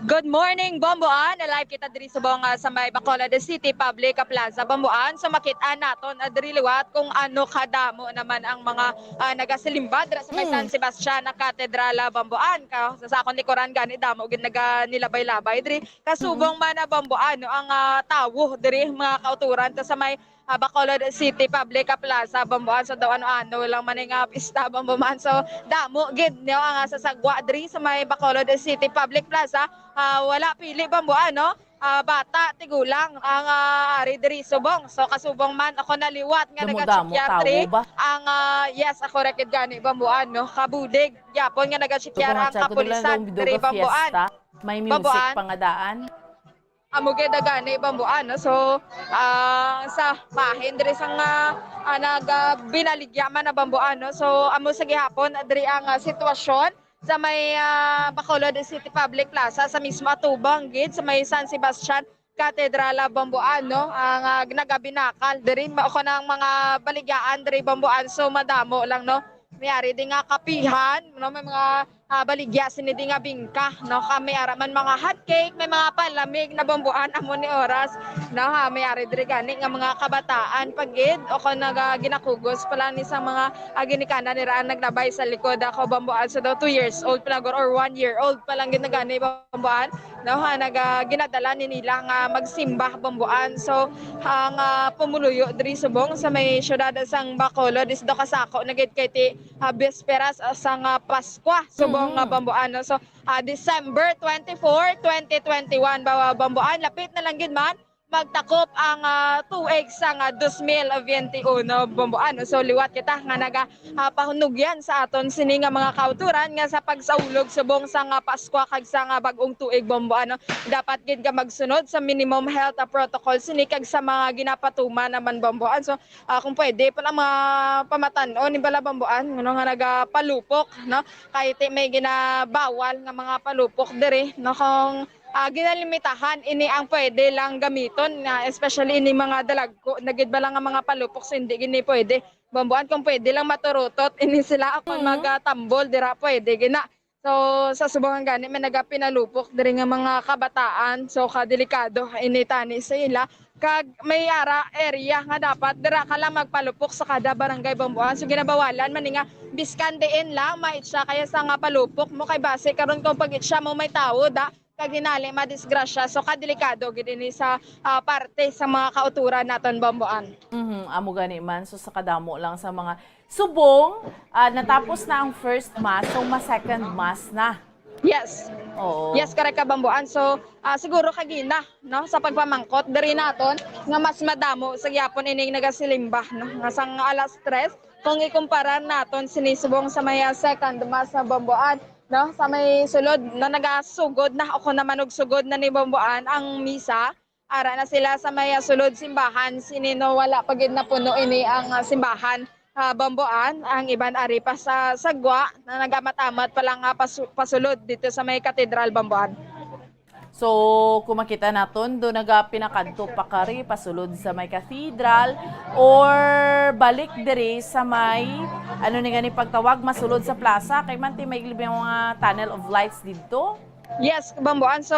Good morning, Bombo Ann. Live kita diri subong, ah, sa may Bacolod City Public Plaza, Bombo Ann. So, makit-an naton, ah, diri liwat kung ano kadamo naman ang mga, ah, nagasilimba dira sa may Mm. San Sebastian Cathedral, ah, Bombo Ann. Ka-, sa, sa akong likuran gani, damo gid naga-, nilabay-labay diri. Kasubong Mm. man, ah, Bombo Ann, no, ang, ah, tawo diri, mga kauturan, ta sa may ah, Bacolod City Public Plaza, Bombo Ann. So, daw ano-ano lang man nga pista, Bombo Ann. So, damo gid, no, ang, ah, sasagwa diri sa may Bacolod City Public Plaza. Ah, wala pili, Bombo Ann, no? Ah, bata, tigulang ang, ah, ari diri subong. So, kasubong man ako na liwat nga Damo-damo, nagachekyar tawo diri. Ba? Ang, ah, yes, ako ra gid gani, Bombo Ann, no? Kabulig gyapon nga nagachekyar ang kapulisan diri, Bombo Ann. May music pa nga daan. Amo gid gani, Bombo Ann, no? So, ah, sa bahin diri sa nga, ah, nag, ah, binaligya man na, Bombo Ann, no? So, amo sa gihapon diri ang, ah, sitwasyon sa may, ah, Bacolod City Public Plaza, sa mismo atubang gid sa may San Sebastian Cathedral, ah, Bombo Ann, no? Ang, ah, nagabinakal diri, ma-, ako ng mga baligyaan diri, Bombo Ann. So, madamo lang, no? Mayari din nga kapihan, no? May mga ah, baligya sini di nga bingka, no? Kami ara man mga hot cake, may mga palamig na bambuan amo ni oras, no? Ha, may ari diri gani nga mga kabataan pagid o kon naga-, ginakugos pa lang ni sa mga, ah, ginikanan nira ang naglabay sa likod ako bambuan. So daw two years old pa lang or one year old pa lang gid na gani bambuan, no? Ha, naga-, ginadala ni nila nga magsimba bambuan. So ang, ah, pumuluyo diri subong sa may siyudad sang Bacolod is do kasako na gid kay ti ah, bisperas, ah, sang, ah, Paskwa subong nga, mm, bambuan, no? So, ah, December twenty-four, twenty twenty-one, ba-, bambuan, lapit na lang gid man magtakop ang, ah, tuig sang, ah, dos mil veintiuno, bambuan, no? So, liwat kita nga naga, ah, pahunugyan sa aton sini nga mga kauturan nga sa pagsaulog subong sang, ah, Paskwa kag sang, ah, bag-ong tuig, bambuan, no? Dapat gid ka magsunod sa minimum health, ah, protocol sini kag sa mga ginapatuman naman, bambuan. So, ah, kung pwede, pala mga pamatan-on ni bala bambuan, ngano nga nagapalupok, no? Kay ti may ginabawal nga mga palupok diri, no? Kung, ah, ginalimitahan, ini ang pwede lang gamiton, nga especially ini mga dalagko, na gid bala nga mga palupok, so hindi gini pwede. Bambuan, kung pwede lang maturutot, ini sila, ako, mm, magatambol, dira pwede, gina. So, sa subong gani, may nagapinalupok diri nga mga kabataan. So, kadelikado ini tani sa ila. Kag may ara area nga dapat dira ka lang magpalupok sa kada barangay, bambuan. So, ginabawalan man ni nga biskan diin lang, mait siya kaya sa nga palupok mo kay base karon kung pag siya mo may tawo da, kag hinali madisgrasya. So, kadelikado gid ini sa, ah, parte sa mga kauturan naton, bambuan. Mhm, amo gani man. So, sa kadamo lang sa mga Subong, ah, natapos na ang first mass, so ma-second mass na. Yes. Oo. Yes, correct ka, Bambuan. So, ah, siguro kagina, no, sa pagpamangkot diri naton nga mas madamo sa gyapon ining nagasilimba, no, nga sang alas tres, kung ikumpara naton sini subong sa may, ah, second mass sa Bambuan, no, sa may sulod na nagasugod na o kung naman og sugod na ni Bambuan ang misa, ara na sila sa may, ah, sulod simbahan. Sini, no, wala pa gid napuno ini ang, ah, simbahan, ah, Bambuan. Ang iban ari pa sa sagwa na nagamatamad pa lang, ah, pasu-, pasulod dito sa may katedral, Bambuan. So, kung makita naton, do nagapinakadto pa kari pasulod sa may cathedral or balik diri sa may, ano ni gani pagtawag, masulod sa plaza, kay man ti may mga tunnel of lights didto. Yes, Bambuan. So,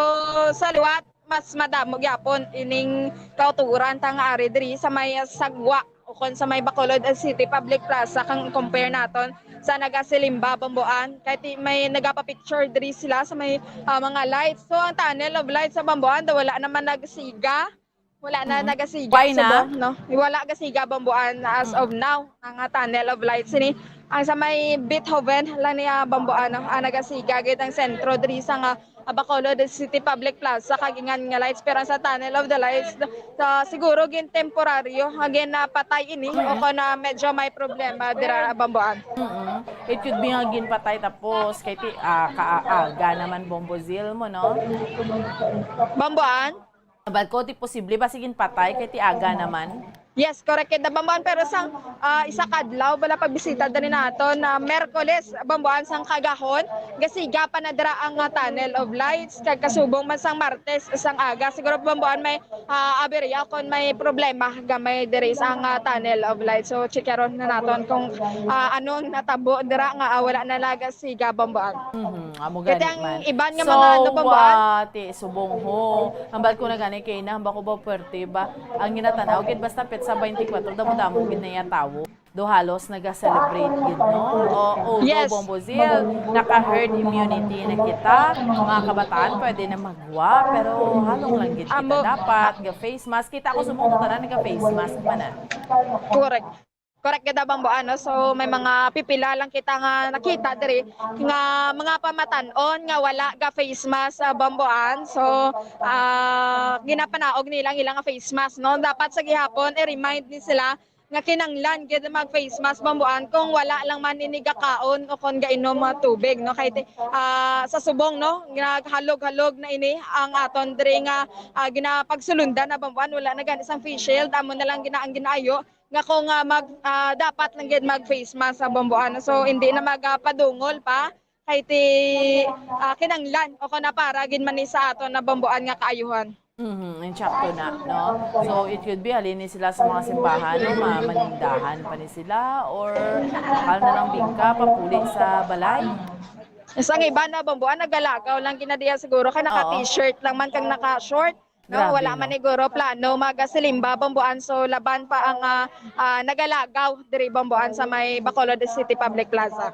sa liwat, mas madamo gyapon ining kauturan ta nga ari diri sa may sagwa ukon sa may Bacolod City Public Plaza kung compare naton sa nagasilimba, Bambuan. Kay ti-, may nagapa-picture diri sila sa may, ah, mga lights. So, ang tunnel of lights sa Bambuan, daw wala naman nagasiga. Wala na, mm, nagasiga. Why na? Subong, no? Wala gasiga, Bambuan, as, mm, of now, ang, ah, tunnel of lights ini. Ang sa may Beethoven lang niya, Bambuan, no? Ang nagasiga gid ang sentro diri sa nga, ah, Bacolod City Public Plaza, kag ingan nga lights. Pero ang sa Tunnel of the Lights, sa, siguro gin temporaryo, nga gin, ah, patay ini, mm, o kung, ah, medyo may problema dira, Bambuan. Mm-mm. It could be nga ginpatay tapos kay ti-, ah, kaaga naman, Bombo Zil mo, no? Bambuan? Bad ko, ti posible ba, sige, patay kay ti aga naman? Yes, correct, kay da, Bambuan, pero sang, ah, isa ka adlaw bala pagbisita dali naton na Miyerkules, Bambuan, sang kagahon, gasiga pa na dira ang, ah, Tunnel of Lights, kag kasubong man sang Martes sang aga. Siguro, Bambuan, may, ah, aberya kon may problema gamay diri sa, ah, Tunnel of Lights. So, checkeron na naton kung, ah, anong natabo dira nga, ah, wala na lagas siga, Bambuan. Mhm, amo gani man. Kay ang iban nga mga, ano, Bambuan? So, ah, ti subong ho, hambal ko na gani kay na, hambal ko ba puwerte ba ang ginatanaw gid basta petsa twenty-four, damo-damo gid na iya tawo. Do halos naga-celebrate gid, no? O, although, yes, Bombo Zil, naka-herd immunity na kita, mga kabataan pwede na magwa, pero halong lang gid kita. Amo. Dapat ga-face mask. Kita ko subong tanan naga-face mask man na. Correct. Correct gid, Bambuan, no? So, may mga pipila lang kita nga nakita diri nga mga pamatan-on nga wala ga face mask sa Bambuan. So, ah, ginapanaog nila ang ilang face mask, no? Dapat sa gihapon, i-remind ni sila nga kinanglan gid mag face mask, Bambuan, kung wala lang man ini gakaon o kung gainom nga tubig, no? Kay ti-, ah, sa subong, no, naghalog-halog na ini ang aton diri nga, ah, ginapagsulundan na, Bambuan, wala na gani sang face shield, amo na lang gina-, ang ginaayo nga kung, ah, mag, ah, dapat lang gid mag face mask sa Bambuan. So, hindi na magapadungol pa kay ti, ah, kinanglan o kung na para gid man ni sa aton na Bambuan nga kaayuhan. Mhm, insakto na, no? So, it could be, halin ni sila sa mga simbahan, no? Ma-, manindahan pa ni sila, or bakal na lang bingka, papuli sa balay. Sa iba na, Bomboan, nagalagaw lang gid na diya siguro kay naka-t-shirt lang man kang naka-short. No, wala man siguro plano magasilimba, Bomboan, so laban pa ang, ah, ah, nagalagaw diri, Bomboan, sa may Bacolod City Public Plaza.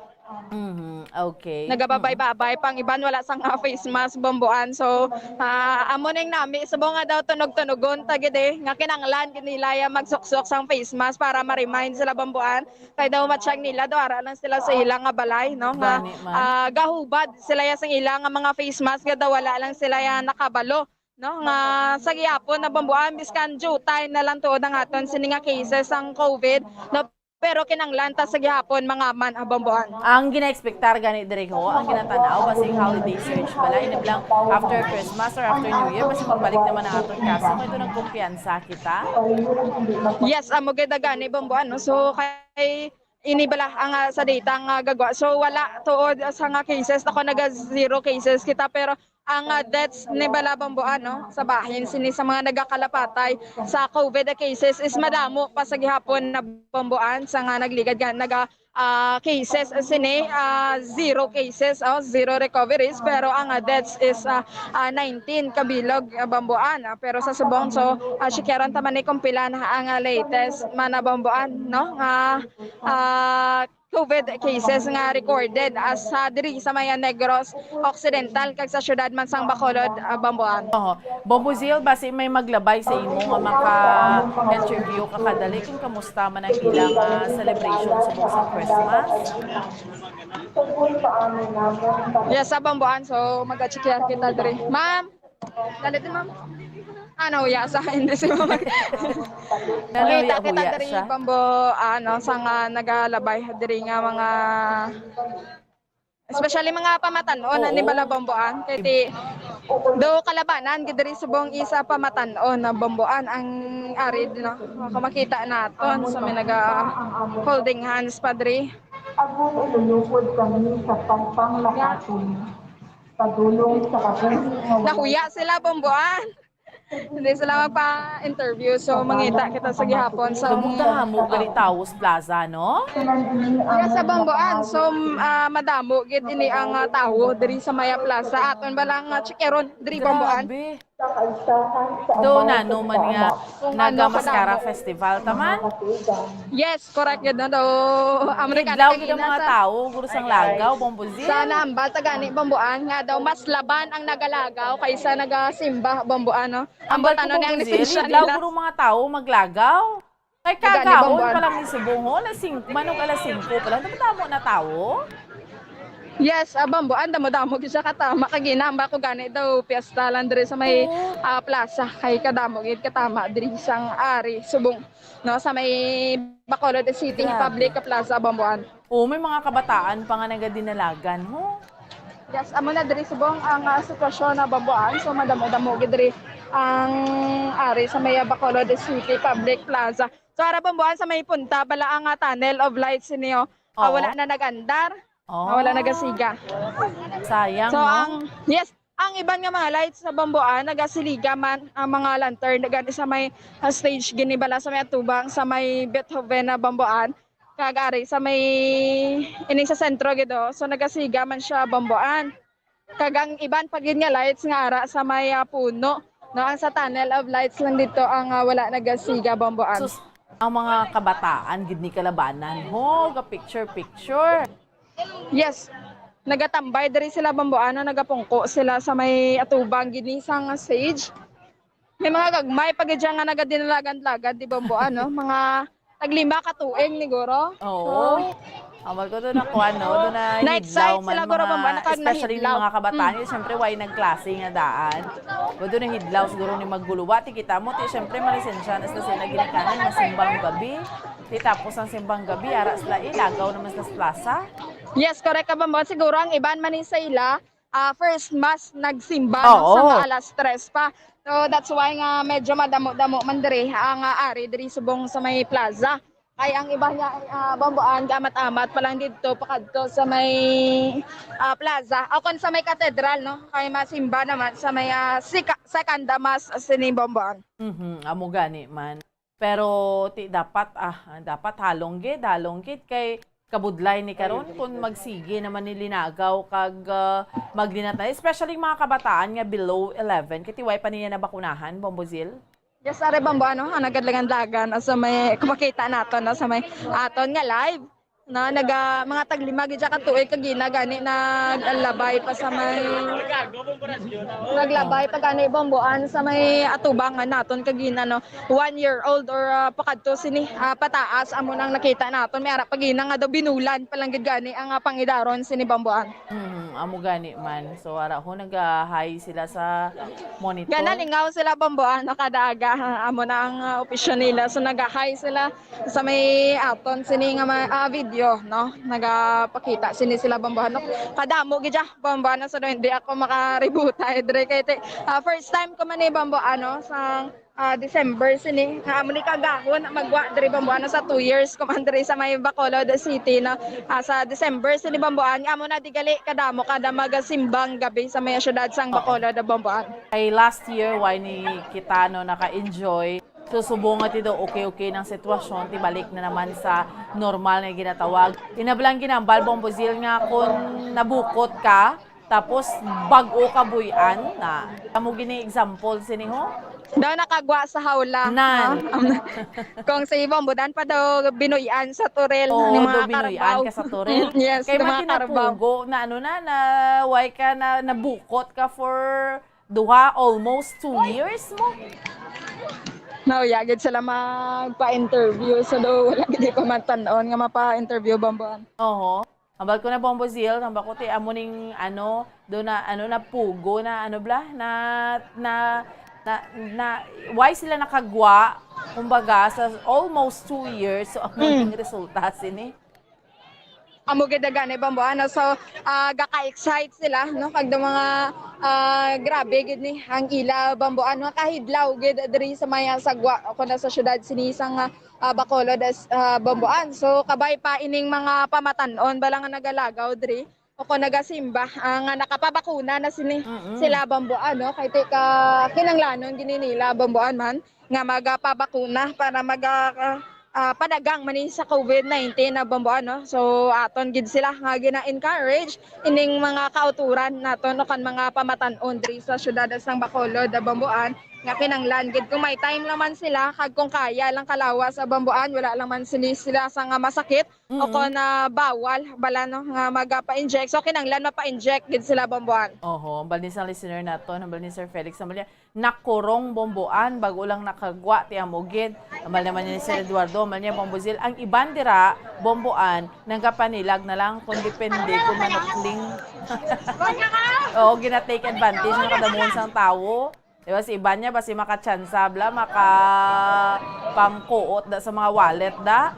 Mhm, okay. Nagababay-babay pang iban, wala sang, ah, face mask, Bomboan. So, ah, amo ning nami subong nga daw tunog-tunogon ta gid, eh, nga kinanglan gid nila ya magsuksok sang face mask para ma-remind sila, Bomboan. Kay daw matsyag nila daw ara lang sila sa ila nga balay, no, nga, ah, gahubad sila ya sang ila nga mga face mask, nga daw wala lang sila ya nakabalo, no, nga sa gihapon na, Bomboan, biskan diutay na lang tuod ang aton sini nga cases sang COVID, no, pero kinanglan ta sa gihapon mangaman, ah, Bomboan. Ang gina-expectar gani diri ho, ang ginatanaw, basig holiday surge bala, iniblang after Christmas or after New Year, basig magbalik naman ang aton kaso, kay ito nagkumpiyansa kita. Yes, amo gid gani, Bomboan, no? So, kay ini bala ang, ah, sa data nga gagwa. So, wala tuod sa nga cases, ako naga zero cases kita, pero ang, ah, deaths ni bala, Bomboan, no, sa bahin sini sa mga nagakalapatay sa COVID cases is madamo pa sa gihapon na, Bomboan, sa nga nagligad nga naga, ah, cases sini, ah, zero cases, oh, zero recoveries, pero ang, ah, deaths is, ah, ah, nineteen kabilog, ah, Bomboan, ah, pero sa subong, so, ah, sikaran ta man ni kung pila na ang, ah, latest man na, Bomboan, no, nga, ah, COVID cases nga recorded as, ah, diri sa may, ah, Negros Occidental kag sa siyudad man sang Bacolod, ah, Bomboan. Oho. Bombo Zil, basi may maglabay sa imo nga maka-interview ka kadali kung kamusta man ang ilang, ah, celebration subong sa Christmas? Yes, sa Bomboan, so mag-check kita diri. Ma'am, dali din, ma'am. Ano, ya sa hindi si ma'am. Ano, Kita ya, kita huya diri, siya? Bomboan, no, sa nga nagalabay diri nga mga, especially mga pamatan-on na ni Oo. bala, Bomboan. Kay ti do kalabanan gid diri subong isa pamatan-on na, Bomboan, ang ari, no. Kung makita naton sa may naga holding hands pa diri. Agud ilulupod kami sa pagpanglakaton, padulong sa kabuhi nga wala Nahuya sila, Bomboan. Hindi sila magpa-interview, so mangita kita sa gihapon sa Dumog na hamo gali tawo sa plaza, no? Yes, sa Bomboan. So, ah, madamo gid ini ang, ah, tawo diri sa Maya Plaza. Aton ba lang, ah, checkeron diri, Bomboan? Grabe. sa kaisahan sa Do among nano man nga Kung ano naga Mascara kadamo. Festival, taman? Katugang. Yes, correct gid na daw. Amerikano Hidlaw gid ang kanina mga sa, tawo, guro sang lagaw, Bombo Zil. Sa naambal ta gani, Bomboan, nga daw mas laban ang nagalaga kaysa nagasimba, Bomboan, no? Ambal ko, Ambot ano na ang Bombo Zil, lisensya hidlaw nila. Guro mga tawo maglagaw. Kay kagahon Bomboan. Pa lang ni subong, ho, alas singko, manog alas singko pa lang, damo na tawo. Yes, ah, Bomboan, damo-damo gid siya katama. Kag ginamba ko gani daw piyesta lang diri sa may, ah, plaza. Kay kadamo gid katama diri sang ari subong, no, sa may Bacolod City Grabe. Public Plaza, Bomboan. O, may mga kabataan pa nga nagadinalagan, ho. Yes, amo na diri subong ang, ah, sitwasyon na, Bomboan. So madamo-damo gid diri ang ari sa may Bacolod City Public Plaza. So ara, Bomboan, sa may punta bala ang, ah, Tunnel of Lights ninyo. Ah, Oo. Wala na nag-andar. Oh. Ah, wala nagasiga. Sayang, So no? ang, yes, ang iban nga mga lights sa Bomboan nagasiliga man, ang mga lantern gani sa may, ah, stage gini bala sa may atubang sa may Beethoven na Bomboan. Kag ari sa may, ining sa sentro gid, oh. So nagasiga man siya, Bomboan. Kag ang iban pa gid nga lights nga ara sa may, ah, puno, no, ang sa Tunnel of Lights lang dito ang, ah, wala nagasiga, Bomboan. Sus, ang mga kabataan gid ni kalabanan, ho, ga picture picture. Yes. Nagatambay diri sila, Bomboan, no, nagapungko sila sa may atubang gini sang stage. May mga gagmay pa gid siya nga nagadinalagan-lagan, di, Bomboan, no? Mga taglima ka tuig ni guro. Oo. Amal ko doon na kuan, no? Doon na Na-excite hidlaw man sila, guro, mga, Bomboan, nakag- especially yung nahidlaw. Mga kabataan, yung siyempre, way nagklase nga daan. Doon na hidlaw siguro ni magguluwa. Ti kita mo, ti siyempre, malisensya na sila, sila ginikanan, masimbang gabi. Ti tapos ang simbang gabi, ara sila, eh, lagaw naman sila sa plaza. Yes, correct ka, Bomboan. Siguro ang iban man ni sa ila, ah, first mass nagsimba, no, Oo. sa mga alas tres pa. So that's why nga medyo madamo-damo man diri ang, ah, ari diri subong sa may plaza. Kay ang iba niya, ah, Bomboan, gamat-amat pa lang dito pakadto sa may, ah, plaza o kon sa may katedral, no? Kay masimba naman sa may, ah, sika-, second mass sini, Bomboan. Mhm, amo gani man. Pero ti dapat, ah, dapat halong gid, halong gid kay kabudlay ni karon kung magsige naman ni linagaw kag, ah, maglinatay, especially mga kabataan nga below eleven, kay ti way pa niya nabakunahan, Bombo Zil? Yes, are Bombo, ano, ang nagadlagan-dagan sa may kumakita nato, no, sa may aton nga live. No, naga, mga taglima gid siya ka tuig kagina gani naglabay pa sa may naglabay pa gani Bomboan sa may atubang nga naton kagina, no, one year old or ah, pakadto sini ah, pataas amo nang nakita naton, may ara pagina nga daw binulan pa lang gid gani ang ah, pangidaron sini Bomboan. Hmm, amo gani man. So ara ho, nag-hi sila sa monitor. Gana lingaw sila Bomboan, no, kada aga, ha, amo na ang ah, opisyon nila. So nag-hi sila sa may aton sini nga ma- ah, video, no? Nagapakita sini sila Bomboan, no? Kadamo gid siya Bomboan, no? So hindi ako makaributay dire kay ti- ah, first time ko man ni Bomboan, no? Sa ah, December sini, nga amo ni kagahon ang magwa diri Bomboan, no? Sa two years ko man diri sa may Bacolod City, no? Ah, sa December sini Bomboan, nga amo na di gali kadamo kada magasimbang gabi sa may syudad sang Bacolod, Bomboan. Kay last year, why ni kita, no, naka-enjoy. So, subong nga ti daw okay-okay ng sitwasyon, ti balik na naman sa normal nga ginatawag. Inablang ginambal, Bombo Zil, nga kung nabukot ka, tapos bag-o ka buy-an na. Amo gini example sini ho? Daw nakagwa sa hawla. Nan. No? Kung si Bombo Dan pa daw binuy-an sa turil. Oo, ano, mga daw binuy-an ka sa turil. Yes, kay mga karbaw. Kay na ano na, na, why ka na, nabukot ka for duha, almost two years mo. Nauya gid sila magpa-interview. So, do, wala gid ko matan-on nga mapa-interview, Bomboan. Oho. Hambal ko na, Bombo Zil, hambal ko, ti, amo ning, ano, do na, ano, na pugo na, ano, bla, na, na, na, na, why sila nakagwa, kumbaga, sa almost two years, so, amo ning resulta, sini? Amo gid gani Bomboan, no? So, ah, gaka-excite sila, no? Kag daw mga, ah, grabe gid ni ang ila Bomboan, no? Kahidlaw gid diri sa may sagwa o kuno sa syudad sini sang, ah, Bacolod, ah, Bomboan. So, kabay pa ining mga pamatan-on bala nga nagalagaw diri o kon nagasimba, ah, nga nakapabakuna na sini sila Bomboan, no? Kay ti ka kinanglanon gini nila Bomboan man nga magapabakuna para maga, ah, panagang man ni sa COVID nineteen na Bomboan, no? So, aton gid sila nga gina-encourage ining mga kauturan naton o kan mga pamatan-on diri sa siyudad sang Bacolod, Bomboan, nga kinanglan gid kung may time lang man sila kag kung kaya lang kalawas sa Bomboan, wala lang man sini sila sa nga masakit o kon, ah, bawal bala, no, nga magapa-inject. So, kinanglan mapa-inject gid sila Bomboan. Oho, ang bal ni sa listener naton, ang bal ni Sir Felix, ang bal niya, nakurong Bomboan, bago lang nakagwa ti amo gid. Ambal naman ni Sir Eduardo, ambal niya, Bombo Zil, ang iban dira, Bomboan, nagapanilag na lang kung depende kung manukling. Oo, gina-take advantage ng kadamuhan sang tawo. Diba, si iban niya, basi makatsansa, bla, maka pangkuot da sa mga wallet, da.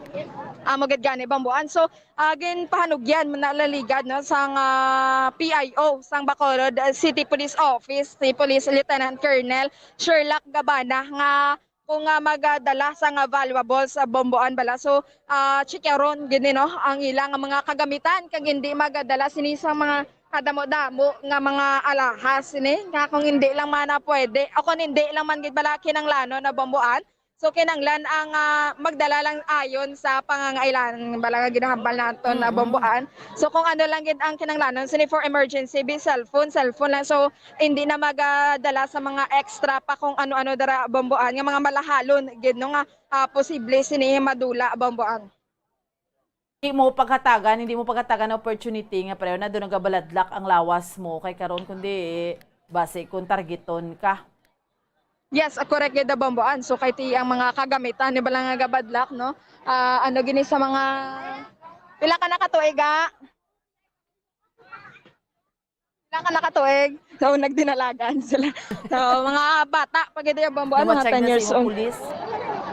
Amo gid gani, Bomboan. So, ah, ginpahanugyan man na laligad, no, sang, ah, P I O sang Bacolod, ah, City Police Office, si Police Lieutenant Colonel Sherlock Gabana, nga kung, ah, magadala sang, ah, valuables sa Bomboan bala. So, ah, chikaron gid ni, no, ang ila nga mga kagamitan kag hindi magadala sini sa mga kadamo-damo nga mga alahas sini nga kung hindi lang man na pwede o kung hindi lang man gid bala kinanglanon na Bomboan. So, kinanglan ang, ah, magdala lang ayon sa pangangailangan bala nga ginahambal naton na Mm-mm. Bomboan. So, kung ano lang gid ang kinanglanon, sini for emergency, be cellphone, cellphone lang. So, hindi na magadala sa mga extra pa kung ano-ano dara Bomboan, nga mga malahalon gid, no, nga, ah, posible sini madula Bomboan. Di mo paghatagan, hindi mo paghatagan ng opportunity nga pareho na doon nagabaladlak ang lawas mo kay karon, kundi basi kung targeton ka. Yes, ah, correct gid, Bomboan. So, kay ti ang mga kagamitan ni bala nga gabadlak, no? Ah, ano gini sa mga, pila ka nakatuig, ah? Pila ka nakatuig? So, nagdinalagan sila. So, mga bata pa gid yung Bomboan, mga ten years old. Pulis.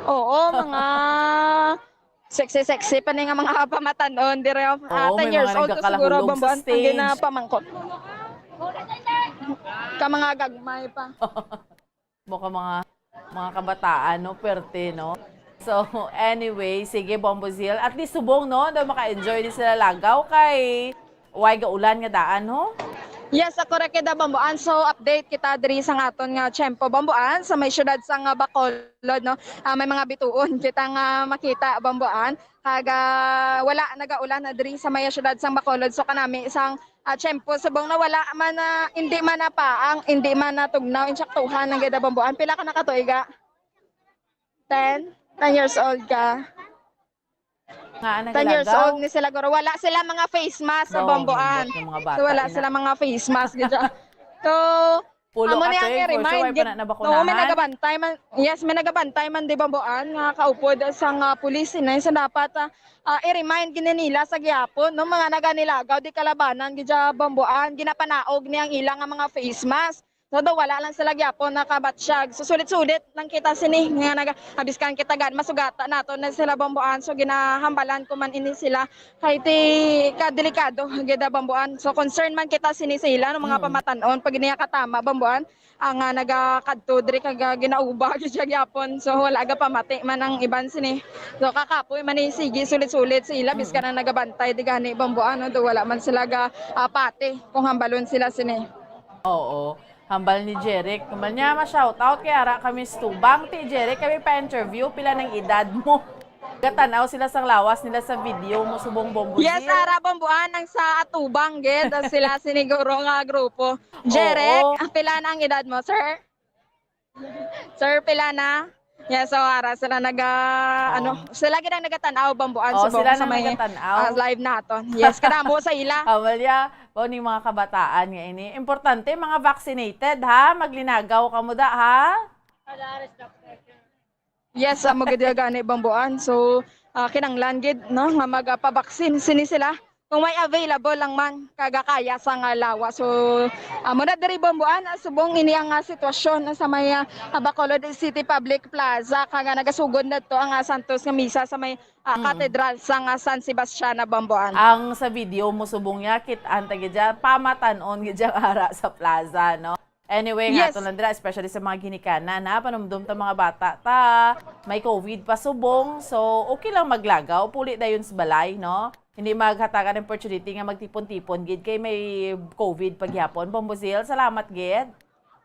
Oo, mga sexy-sexy pa ni nga mga pamatan-on dire. Ah, Oo, ten may years mga old to siguro, nagkakalahulog sa Bomboan, ang stage. Ginapamangkot. Ka mga gagmay pa. Mo ka mga, mga kabataan, no? Perte, no? So, anyway, sige, Bombo Zil. At least subong, no? Daw maka-enjoy din sila lagaw kay way gaulan nga daan, ho? Yes, ako ra kita, Bambuan. So, update kita diri sa aton nga tiyempo, Bambuan, sa may siyudad sa nga Bacolod, no? Ah, may mga bituon kita nga makita, Bambuan. Kag, ah, wala nagaulan na diri sa may siyudad sa Bacolod. So, kanami sang, ah, tiyempo, subong na wala man na, hindi man na paang, hindi man na tugnaw, insaktuhan ang gida, Bambuan. Pila ka na ka tuig, ah? Ten? Ten years old ka? Nga, ang Ten years nagalagaw? Old ni sila, guro. Wala sila mga face mask sa Daw, Bambuan. Ang mga bata, So, wala ina. Sila mga face mask, gid siya. So, Pulo amo ka, ni ang te, for sure, i-remind, wala pa gid. Na nabakunahan. Oo, may nagabantay man. Yes, may nagabantay man, di, Bambuan, nga kaupod sa nga pulis, ina, sa dapat, ah, ah, i-remind gid nila sa gihapon, no, mga naganilagaw, di kalabanan, gid siya, Bambuan, ginapanaog ni ang ilang nga mga face mask. So, daw wala lang sila gyapon nakabatsyag. So, sulit-sulit lang kita sini nga naga-, abiskan kita gan masugata nato na sila, Bambuan. So, ginahambalan ko man ini sila kay ti kadelikado gid, Bambuan. So, concern man kita sini sa ila, no, mga Mm. pamatan-on pag niya katama, Bambuan, ang, ah, nagakadto diri kag, ah, ginauba gid siya gyapon. So, wala ga pamati man ang iban sini. So, kakapoy man ni sige sulit-sulit sa ila, Mm. biskan ang nagabantay di gani, Bambuan, no, do wala man sila ga, ah, pati kung hambalon sila sini. Oo. Hambal ni Jeric. Hambal niya, ma-shoutout kay ara kami sa tubang. Ti Jeric, kami pa-interview. Pila nang edad mo? Gatan-aw sila sang lawas nila sa video mo, subong Bombo Yes, Zil. Ara Bomboan, ang sa atubang, gid. Sila siniguro nga grupo. Jeric, Oo. Ah, pila na ang edad mo, sir? Sir, pila na? Yes, so ara sila naga, Oo. Ano, sila gid ang nagatan-aw, Bomboan, Oo, subong sila sa na may, nagatan-aw. Ah, live naton. Yes, kadamo sa ila. Amalia, mao ni mga kabataan nga ini. Importante, mga vaccinated, ha? Maglinagaw kamo da, ha? Yes, amo gid gani, Bomboan. So, ah, kinanglan gid, no, nga magapabaksin sini sila. Kung may available lang man, kagakaya sa nga lawas. So, amo na diri, Bomboan, ah, subong ini ang, ah, sitwasyon sa may, ah, Bacolod City Public Plaza, kag, ah, nagasugod na to ang, ah, Santos nga Misa sa may, ah, Mm. Katedral sang, ah, San Sebastian, ah, Bomboan. Ang sa video mo subong niya, kit-an ta gid dyan, pamatan-on gid dyan ara sa plaza, no? Anyway, nga Yes. ato lang dira, especially sa mga ginikanan, ha? Panumdom ta mga bata ta, may COVID pa subong. So, okay lang maglagaw, puli dayon sa balay, no? Hindi maghatagan ng opportunity nga magtipon-tipon gid kay may COVID pa gihapon. Bombo Zil, salamat gid.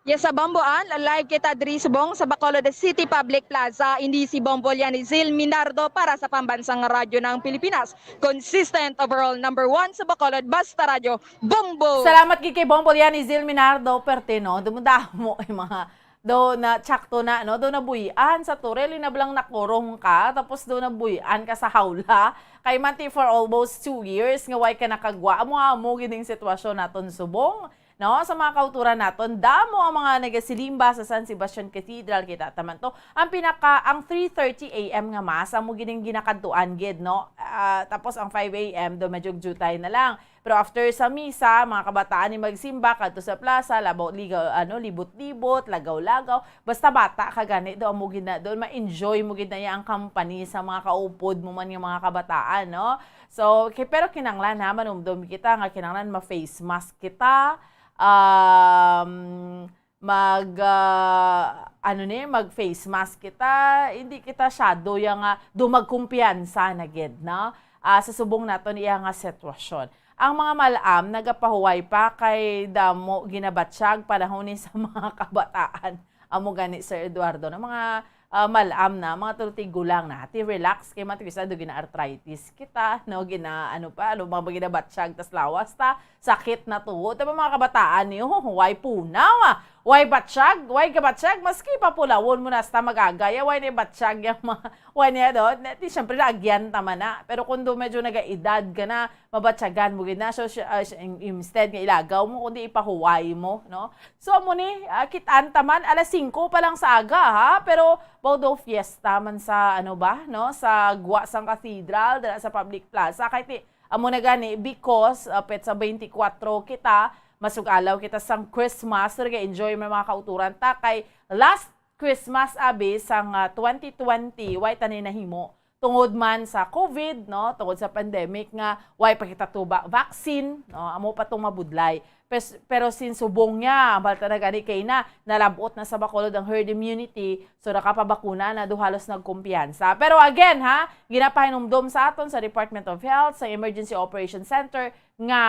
Yes, sa Bomboan, live kita diri subong sa Bacolod City Public Plaza. Hindi si Bombo Lianizil Minardo para sa Pambansang Radyo ng Pilipinas. Consistent overall number one sa Bacolod, Basta Radyo, Bombo! Salamat gid kay Bombo Lianizil Minardo, perte, no? Dumudamo yung mga, do na, tsakto na, no? Do nabuy-an sa Toril, yung nablang nakurong ka, tapos do nabuy-an ka sa hawla. Kay manti for almost two years, nga way ka nakagwa. Amo, amo, gid ang sitwasyon naton subong, no? Sa mga kauturan naton, damo ang mga nagasilimba sa San Sebastian Cathedral, kita taman to. Ang pinaka, ang three thirty A M nga mass, amo gid ang ginakadtuan gid, no? Ah, tapos ang five A M, do medyo jutay na lang. Pero after sa misa, mga kabataan ni magsimba kadto sa plaza, labaw, ligaw, ano, libot-libot, lagaw-lagaw. Basta bata ka gani, do amo gid na, doon ma-enjoy mo gid na iya ang company sa mga kaupod mo man nga mga kabataan, no? So, ki-, pero kinanglan ha, manumdom kita nga kinanglan ma-face mask kita. Um, mag, ah, ano ni, mag face mask kita, hindi kita shadow yang, ah, do magkumpiyansa na gid, no? Ah, sa subong naton iya nga sitwasyon. Ang mga mal-am nagapahuway pa kay damo ginabatsyag panahon ni sa mga kabataan. Amo gani, Sir Eduardo, no? Mga, ah, mal-am na, mga tulo tigulang na. Ti relax kay man ti bisa do gina-arthritis kita, no? Gina, ano pa, ano, mga ginabatsyag tas lawas ta, sakit na tuo. Tapos mga kabataan niyo, way punaw, ah. Way batsyag, way kabatsyag, maski papulawon mo na hasta mag-agay, ah, way ni batsyag yung mga, way niya do. Di, siyempre, naagyan tama na. Pero kung do medyo nagaedad ka na, mabatyagan mo gid na. So, siya, ah, siya, in-, instead nga ilagaw mo, kundi ipahuway mo, no? So, amo ni, ah, kit-an ta man, alas singko pa lang sa aga, ha? Pero, baw do fiesta man sa, ano ba, no? Sa gwa sang cathedral, dala sa public plaza. Kay ti, amo na gani, because, ah, petsa twenty-four kita, masugalaw kita sang Christmas, so, nag-enjoy man mga kauturan ta, kay last Christmas, abi, sang, ah, twenty twenty, way ta ni nahimo. Tungod man sa COVID, no? Tungod sa pandemic nga, way pa kita tuba vaccine, no? Amo pa tong mabudlay. Pes-, pero since subong niya, balta na gani kay na, nalabot na sa Bacolod ang herd immunity, so nakapabakuna na, do halos nagkumpiyansa. Pero again, ha, ginapahinumdom sa aton sa Department of Health, sa Emergency Operation Center, nga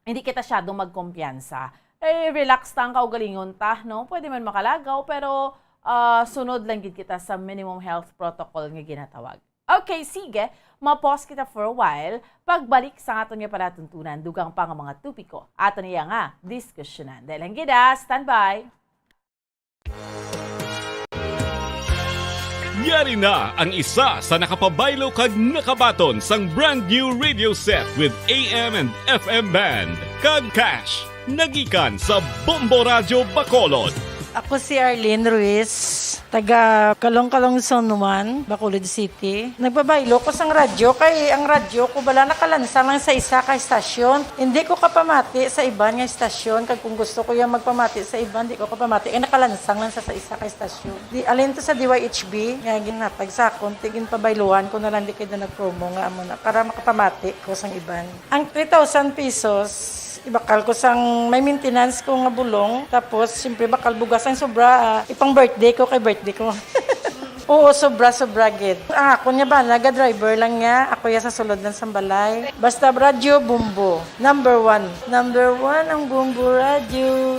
hindi kita syado magkumpiyansa. Eh, relax ta ang kaugalingon ta, no? Pwede man makalagaw, pero, ah, sunod lang gid kita sa minimum health protocol nga ginatawag. Okay, sige. Ma-pause kita for a while. Pagbalik sa aton nga palatuntunan, dugang pa nga mga topiko aton iya nga diskusyonan. Dahil lang gid, ah, standby. Yari na ang isa sa nakapabaylo kag nakabaton sang brand new radio set with A M and F M band kag cash. Nagikan sa Bombo Radyo Bacolod. Ako si Arlene Ruiz, taga Calong-Calong Zone one, Bacolod City. Nagpabaylo ko sang radyo kay ang radyo ko bala nakalansang lang sa isa ka estasyon. Hindi ko kapamati sa iban nga estasyon, kag kung gusto ko yung magpamati sa iban, di ko kapamati kay nakalansang lang sa, sa isa ka estasyon. Di, alin to sa D Y H B nga ginhatag sa akon, ti ginpabayluan ko na lang di kay na nag-promo nga amo na para makapamati ko sang iban. Ang three thousand pesos, ibakal ko sang may maintenance ko nga bulong. Tapos, siyempre, bakal bugas ang sobra, ah, ipang birthday ko kay birthday ko. Oo, sobra, sobra gid. Ang akon nga bana, ga-driver lang niya. Ako ya sa sulod lang sang balay. Basta radyo, Bombo. Number one. Number one ang Bombo Radyo.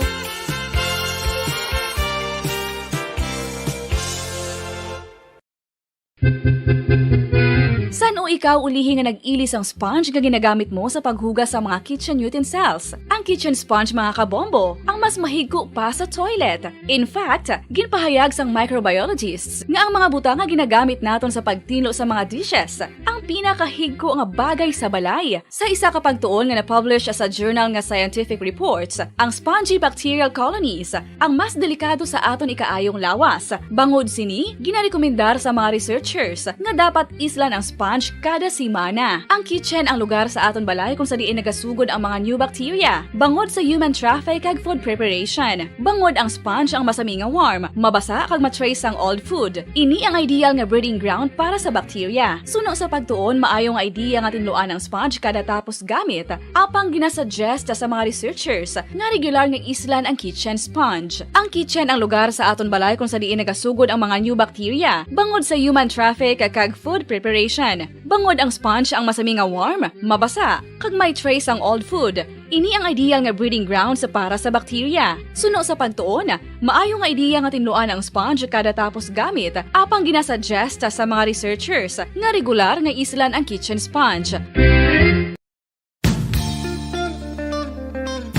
San-o ikaw ulihi nga nag-ili sang sponge nga ginagamit mo sa paghugas sa mga kitchen utensils? Ang kitchen sponge, mga kabombo, ang mas mahigko pa sa toilet. In fact, ginpahayag sang microbiologists nga ang mga butang nga ginagamit naton sa pagtinlo sa mga dishes ang pinakahigko nga bagay sa balay. Sa isa ka pagtuon nga na-publish sa journal nga Scientific Reports, ang spongy bacterial colonies ang mas delikado sa aton ikaayong lawas. Bangod sini, ginarekomendar sa mga researchers nga dapat islan ang sponge kada semana. Ang kitchen ang lugar sa aton balay kung sa diin nagasugod ang mga new bacteria, bangod sa human traffic kag food preparation. Bangod ang sponge ang masami nga warm, mabasa kag ma-trace ang old food. Ini ang ideal nga breeding ground para sa bacteria. Suno sa pagtuon, maayo nga idea nga tinluan ang sponge kada tapos gamit. Apang ginasuggest sa mga researchers nga regular nga islan ang kitchen sponge. Ang kitchen ang lugar sa aton balay kung sa diin nagasugod ang mga new bacteria, bangod sa human traffic kag food preparation. Bangod ang sponge ang masami nga warm, mabasa, kag may trace ang old food. Ini ang ideal nga breeding grounds para sa bacteria. Suno sa pagtuon, maayo nga idea nga tinluan ang sponge kada tapos gamit, apang ginasuggest sa mga researchers nga regular nga islan ang kitchen sponge.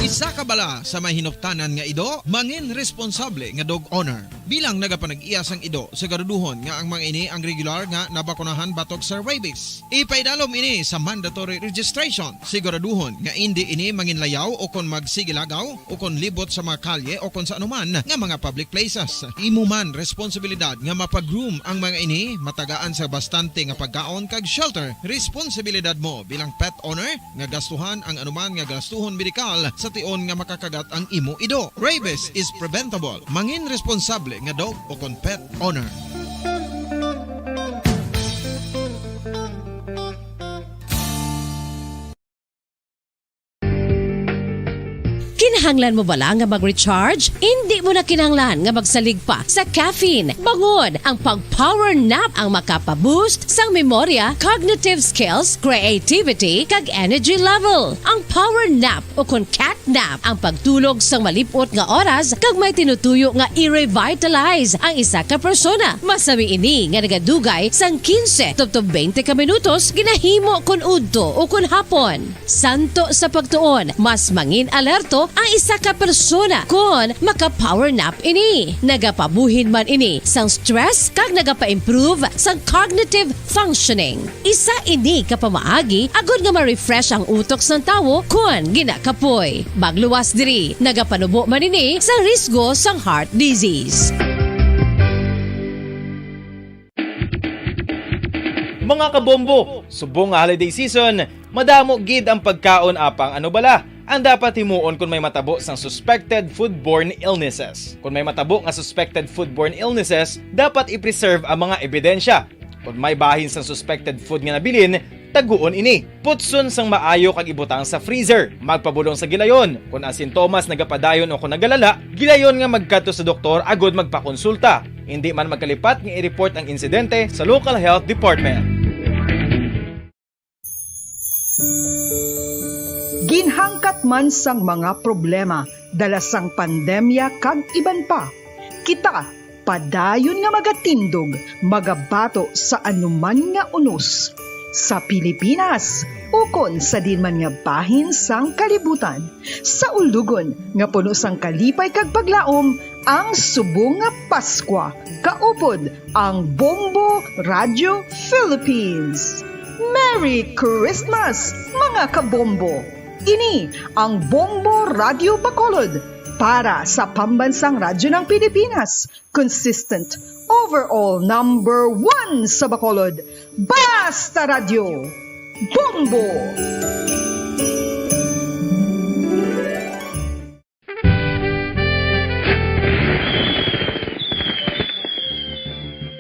Isa ka bala sa may hinuptanan nga ido, mangin responsable nga dog owner. Bilang nagapanag-iya sang ido, siguraduhon nga ang mga ini ang regular nga nabakunahan batok sa rabies. Ipaidalom ini sa mandatory registration. Siguraduhon nga indi ini manginlayaw o kon magsigilagaw o kon libot sa mga kalye o kon sa anuman nga mga public places. Imo man responsibilidad nga mapag-groom ang mga ini, matagaan sa bastante nga pagkaon kag shelter. Responsibilidad mo bilang pet owner nga gastuhan ang anuman nga gastuhon medikal sa tion nga makakagat ang imo ido. Rabies is preventable. Mangin responsable nga dog o kon pet owner. Kinahanglan mo bala nga mag-recharge? Indi mo na kinahanglan nga magsalig pa sa caffeine. Bangod ang pag-power nap ang makapa-boost sang memorya, cognitive skills, creativity, kag energy level. Ang power nap o kon cat nap ang pagtulog sang malip-ot nga oras kag may tinutuyo nga i-revitalize ang isa ka persona. Masami ini nga nagadugay sang quince tubtob twenty ka minutos ginahimo kon udto o kon hapon. Santo sa pagtuon, mas mangin alerto ang isa ka persona kon maka-power nap ini. Nagapabuhin man ini sang stress kag nagapa-improve sang cognitive functioning. Isa ini ka pamaagi agod nga ma-refresh ang utok sang tawo kon ginakapoy. Magluwas diri, nagapanubo man ini sa risgo sang heart disease. Mga kabombo, subong nga holiday season, madamo gid ang pagkaon, apang ano bala ang dapat himuon kon may matabo sang suspected foodborne illnesses? Kon may matabo nga suspected foodborne illnesses, dapat i-preserve ang mga ebidensya. Kon may bahin sang suspected food nga nabilin, taguon ini. Putson sang maayo kag ibutang sa freezer. Magpabulong sa gilayon. Kon ang sintomas nagapadayon o kon nagalala, gilayon nga magkadto sa doktor agud magpakonsulta. Indi man magkalipat nga i-report ang insidente sa local health department. Ginhangkat man sang mga problema dala sang pandemya kag iban pa, kita padayon nga magatindog, magabato sa anuman nga unos, sa Pilipinas ukon sa diin man nga bahin sang kalibutan, sa ulugon nga puno sang kalipay kag paglaom, ang subong nga Paskwa, kaupod ang Bombo Radio Philippines. Merry Christmas, mga kabombo! Ini ang Bombo Radio Bacolod para sa Pambansang Radyo ng Pilipinas, consistent, overall number one sa Bacolod. Basta Radyo, Bombo!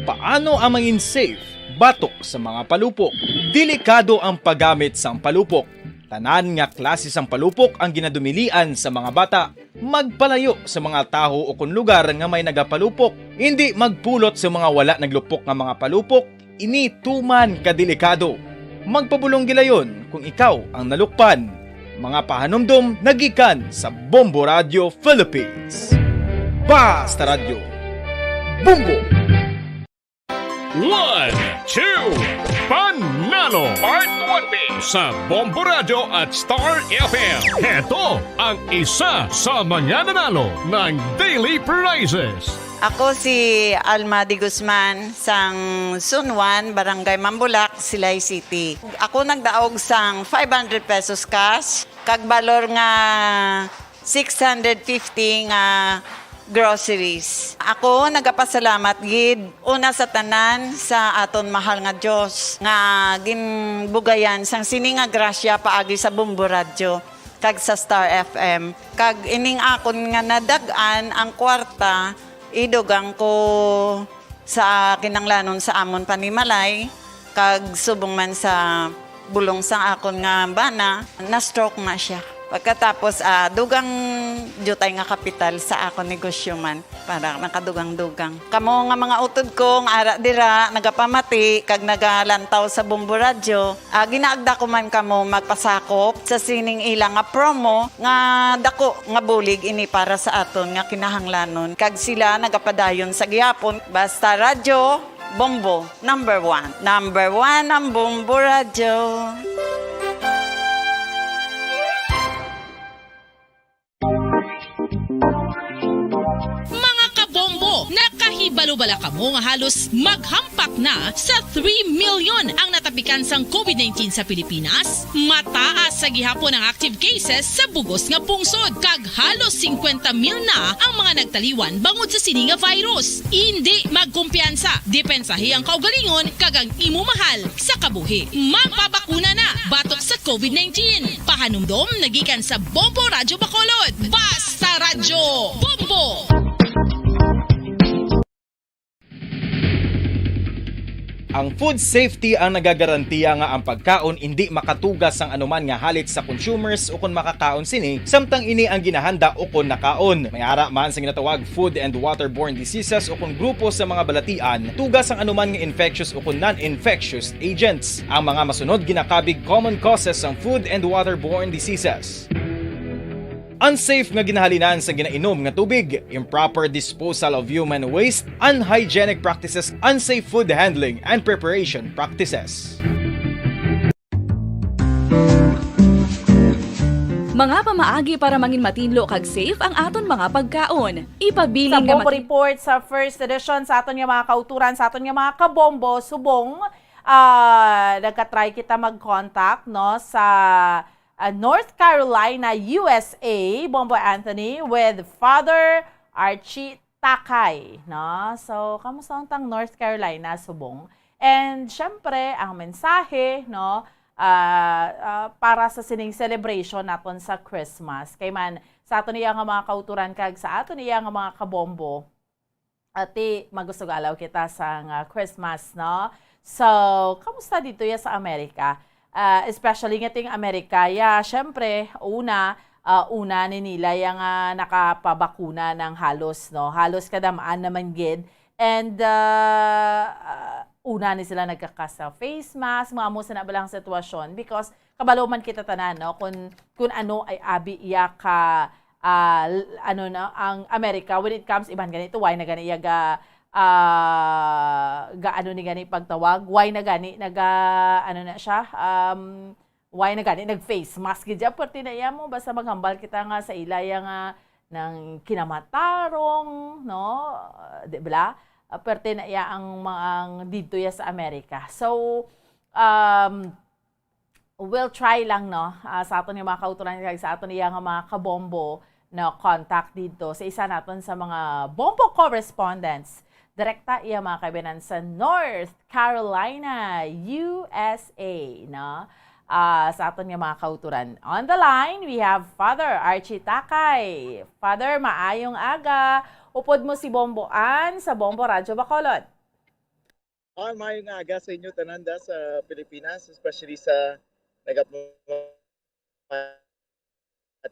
Paano ang mangin safe batok sa mga palupok? Delikado ang paggamit sang palupok. Tanan nga klase sang palupok ang ginadumilian sa mga bata. Magpalayo sa mga tawo o kon lugar nga may nagapalupok. Indi magpulot sa mga wala naglupok nga mga palupok. Ini tuman ka delikado. Magpabulong gilayon kung ikaw ang nalukpan. Mga pahanumdom nagikan sa Bombo Radio Philippines. Basta Radyo, Bombo! One, two, Panalo! Part one B sa Bombo Radio at Star F M. Heto ang isa sa mga nanalo ng daily prizes. Ako si Alma de Guzman, sang Sunwan, Barangay Mambulak, Silay City. Ako nagdaog sang five hundred pesos cash, kag balor nga six hundred fifty nga groceries. Ako nagapasalamat gid una sa tanan sa aton mahal nga Dios nga ginbugayan sang sini nga grasya paagi sa Bombo Radyo kag sa Star F M. Kag ining akon nga nadag-an ang kwarta, idugang ko sa kinanglanon sa amon panimalay, kag subong man sa bulong sang akon nga bana, na-stroke na sia. Pagkatapos, ah, dugang diutay nga kapital sa akon negosyo man, para nakadugang-dugang. Kamo nga mga utod ko nga ara dira, nagapamati kag nagalantaw sa Bombo Radyo, ah, ginaagda ko man kamo magpasakop sa sining ila nga promo nga dako nga bulig ini para sa aton nga kinahanglanon, kag sila nagapadayon sa gihapon. Basta Radyo Bombo, number one. Number one ang Bombo Radyo. Mga kabombo, nakahibalo bala kamo nga halos maghampak na sa three million ang natapikan sang covid nineteen sa Pilipinas? Mataas sa gihapon ang active cases sa bug-os nga pungsod, kag halos singkwenta mil na ang mga nagtaliwan bangod sa sini nga virus. Indi magkumpiyansa, depensahi ang kaugalingon kag ang imo mahal sa kabuhi. Magpabakuna na batok sa covid nineteen. Pahanumdom nagikan sa Bombo Radyo Bacolod. Basta Radyo Bombo! Ang food safety ang nagagarantiya nga ang pagkaon indi makatuga sang anuman nga halit sa consumers ukon makakaon sini, samtang ini ang ginahanda ukon nakaon. May ara man sa ginatawag food and waterborne diseases ukon grupo sa mga balatian, tuga sang anuman nga infectious ukon non-infectious agents. Ang mga masunod ginakabig common causes sang food and waterborne diseases. Unsafe nga ginahalinan sa ginainom nga tubig, improper disposal of human waste, unhygienic practices, unsafe food handling and preparation practices. Mga pamaagi para mangin matinlo kag safe ang aton mga pagkaon. Ipabilin Sa nga Bombo mati- Report sa first edition sa aton nga mga kauturan, sa aton nga mga kabombo, subong, ah, nagka-try kita mag-contact, no, sa, ah, North Carolina, U S A, Bombo Anthony, with Father Archie Takay, no? So, kamusta ang tang North Carolina, subong? And, syempre, ang mensahe, no, ah, ah, para sa sining celebration naton sa Christmas. Kay man, sa aton iya nga mga kauturan kag sa aton iya nga mga kabombo, ati, magusog-alaw kita sang, ah, Christmas, no? So, kamusta dito ya sa Amerika? Ah, especially nga ting Amerika, ya, syempre, una, ah, una ni nila ya nga nakapabakuna ng halos, no? Halos kadamaan naman gid. And, ah, ah, una ni sila nagkaka sa face mask, mga amo sa na balang sitwasyon, because kabalo man kita tanan, no, kung, kung ano ay abi iya ka, ah, l-, ano na, ang Amerika when it comes, iban gani to, why na gani iya ga, ah, ga ano ni gani pagtawag, why na gani naga, ano na siya, um, why na gani nag face mask gid siya, pwerte na iya mo, basta maghambal kita nga sa ila iya nga nang kinamatarong, no, di ba? Ah, pwerte na iya ang mga, ang didto iya sa Amerika. So, um, we'll try lang, no, ah, sa aton nga mga kautoran kag sa aton iya nga mga kabombo na contact didto sa isa naton sa mga bombo correspondents. Direkta iya mga kaibanan sa North Carolina, U S A, no? Ah, sa aton nga mga kautoran. On the line, we have Father Archie Takay. Father, maayong aga. Upod mo si Bombo Ann sa Bombo Radyo Bacolod. Ah, maayong aga sa inyo tanan da sa Pilipinas, especially sa nagapamati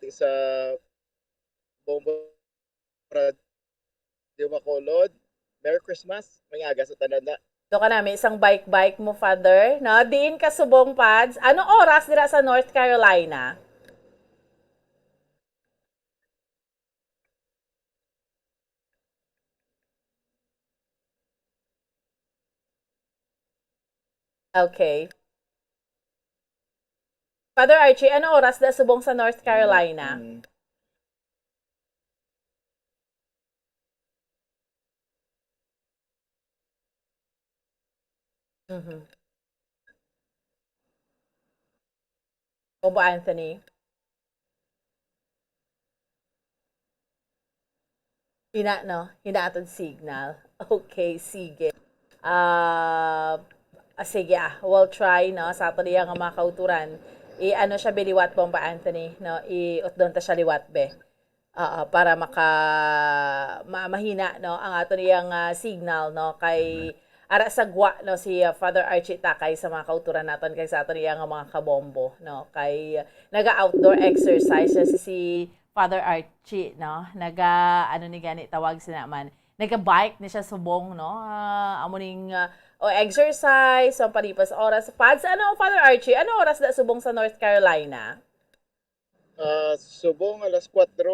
sa Bombo Radyo Bacolod. Merry Christmas, maayong aga sa tanan da. Do ka nami isang bike-bike mo, Father, no? Diin ka subong, Pads? Ano oras dira sa North Carolina? Okay. Father Archie, ano oras da subong sa North Carolina? Mm. Mhm. Bombo Anthony? Hina, no? Hina atong signal. Okay, sige. Ah, ah, sige, ah. We'll try, no? Sa aton iya nga mga kauturan. I-ano siya, be, liwat, Bombo Anthony, no? I-utdon ta siya liwat, be. Oo, para maka-, ma-, mahina, no, ang aton iyang, ah, signal, no, kay ara sa gwa, no, si, ah, Father Archie Takay sa mga kauturan naton kag sa aton iyang mga kabombo, no, kay, ah, naga-outdoor exercise siya si, si Father Archie, no, naga, ano ni gani tawag sina man, naga-bike ni siya subong, no, ah, amo ning, ah, o exercise, pampalipas oras. Pads, ano, Father Archie, ano oras da subong sa North Carolina? Ah, subong alas kuwatro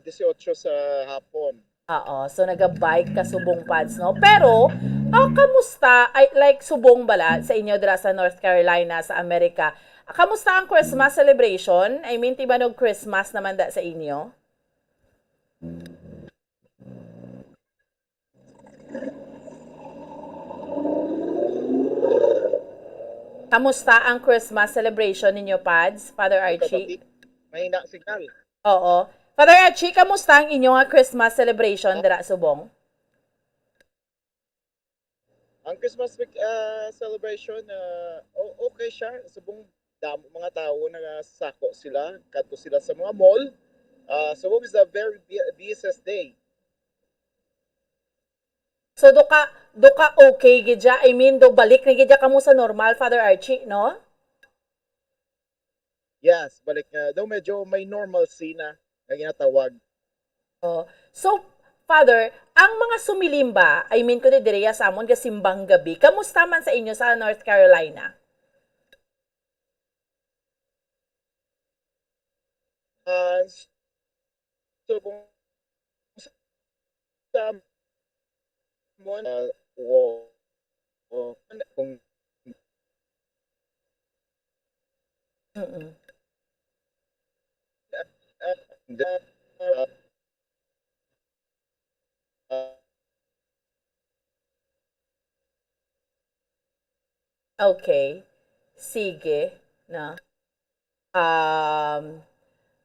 dieciocho sa hapon. Oo, so naga-bike ka subong, Pads, no? Pero, ah, kamusta, ay, like, subong bala sa inyo dira sa North Carolina, sa Amerika? Ah, kamusta ang Christmas celebration? I mean, timanog Christmas naman da sa inyo? Kamusta ang Christmas celebration ninyo, Pads, Father Archie? Kapatid, mahina ang signal. Oo. Father Archie, kamusta ang inyo nga Christmas celebration Oh. dira subong? Ang Christmas week, ah, celebration, ah, o-, okay siya. Subong damo mga tawo nagasako sila, kadto sila sa mga mall. Ah, subong is a very bu-, busiest day. So, do ka, do ka okay gid ya? I mean, do balik na gid ya kamo sa normal, Father Archie, no? Yes, balik na. Daw medyo may normalcy na nga ginatawag. Oh. So, Father, ang mga sumilimba, I mean, kundi diriya sa amon, gasimbang gabi, kamusta man sa inyo sa North Carolina? Ah, so, kung sa mo na, wo-, wo-, kung Mm. Ah, ah, da-, ah, ah. Okay. Sige, no? Um,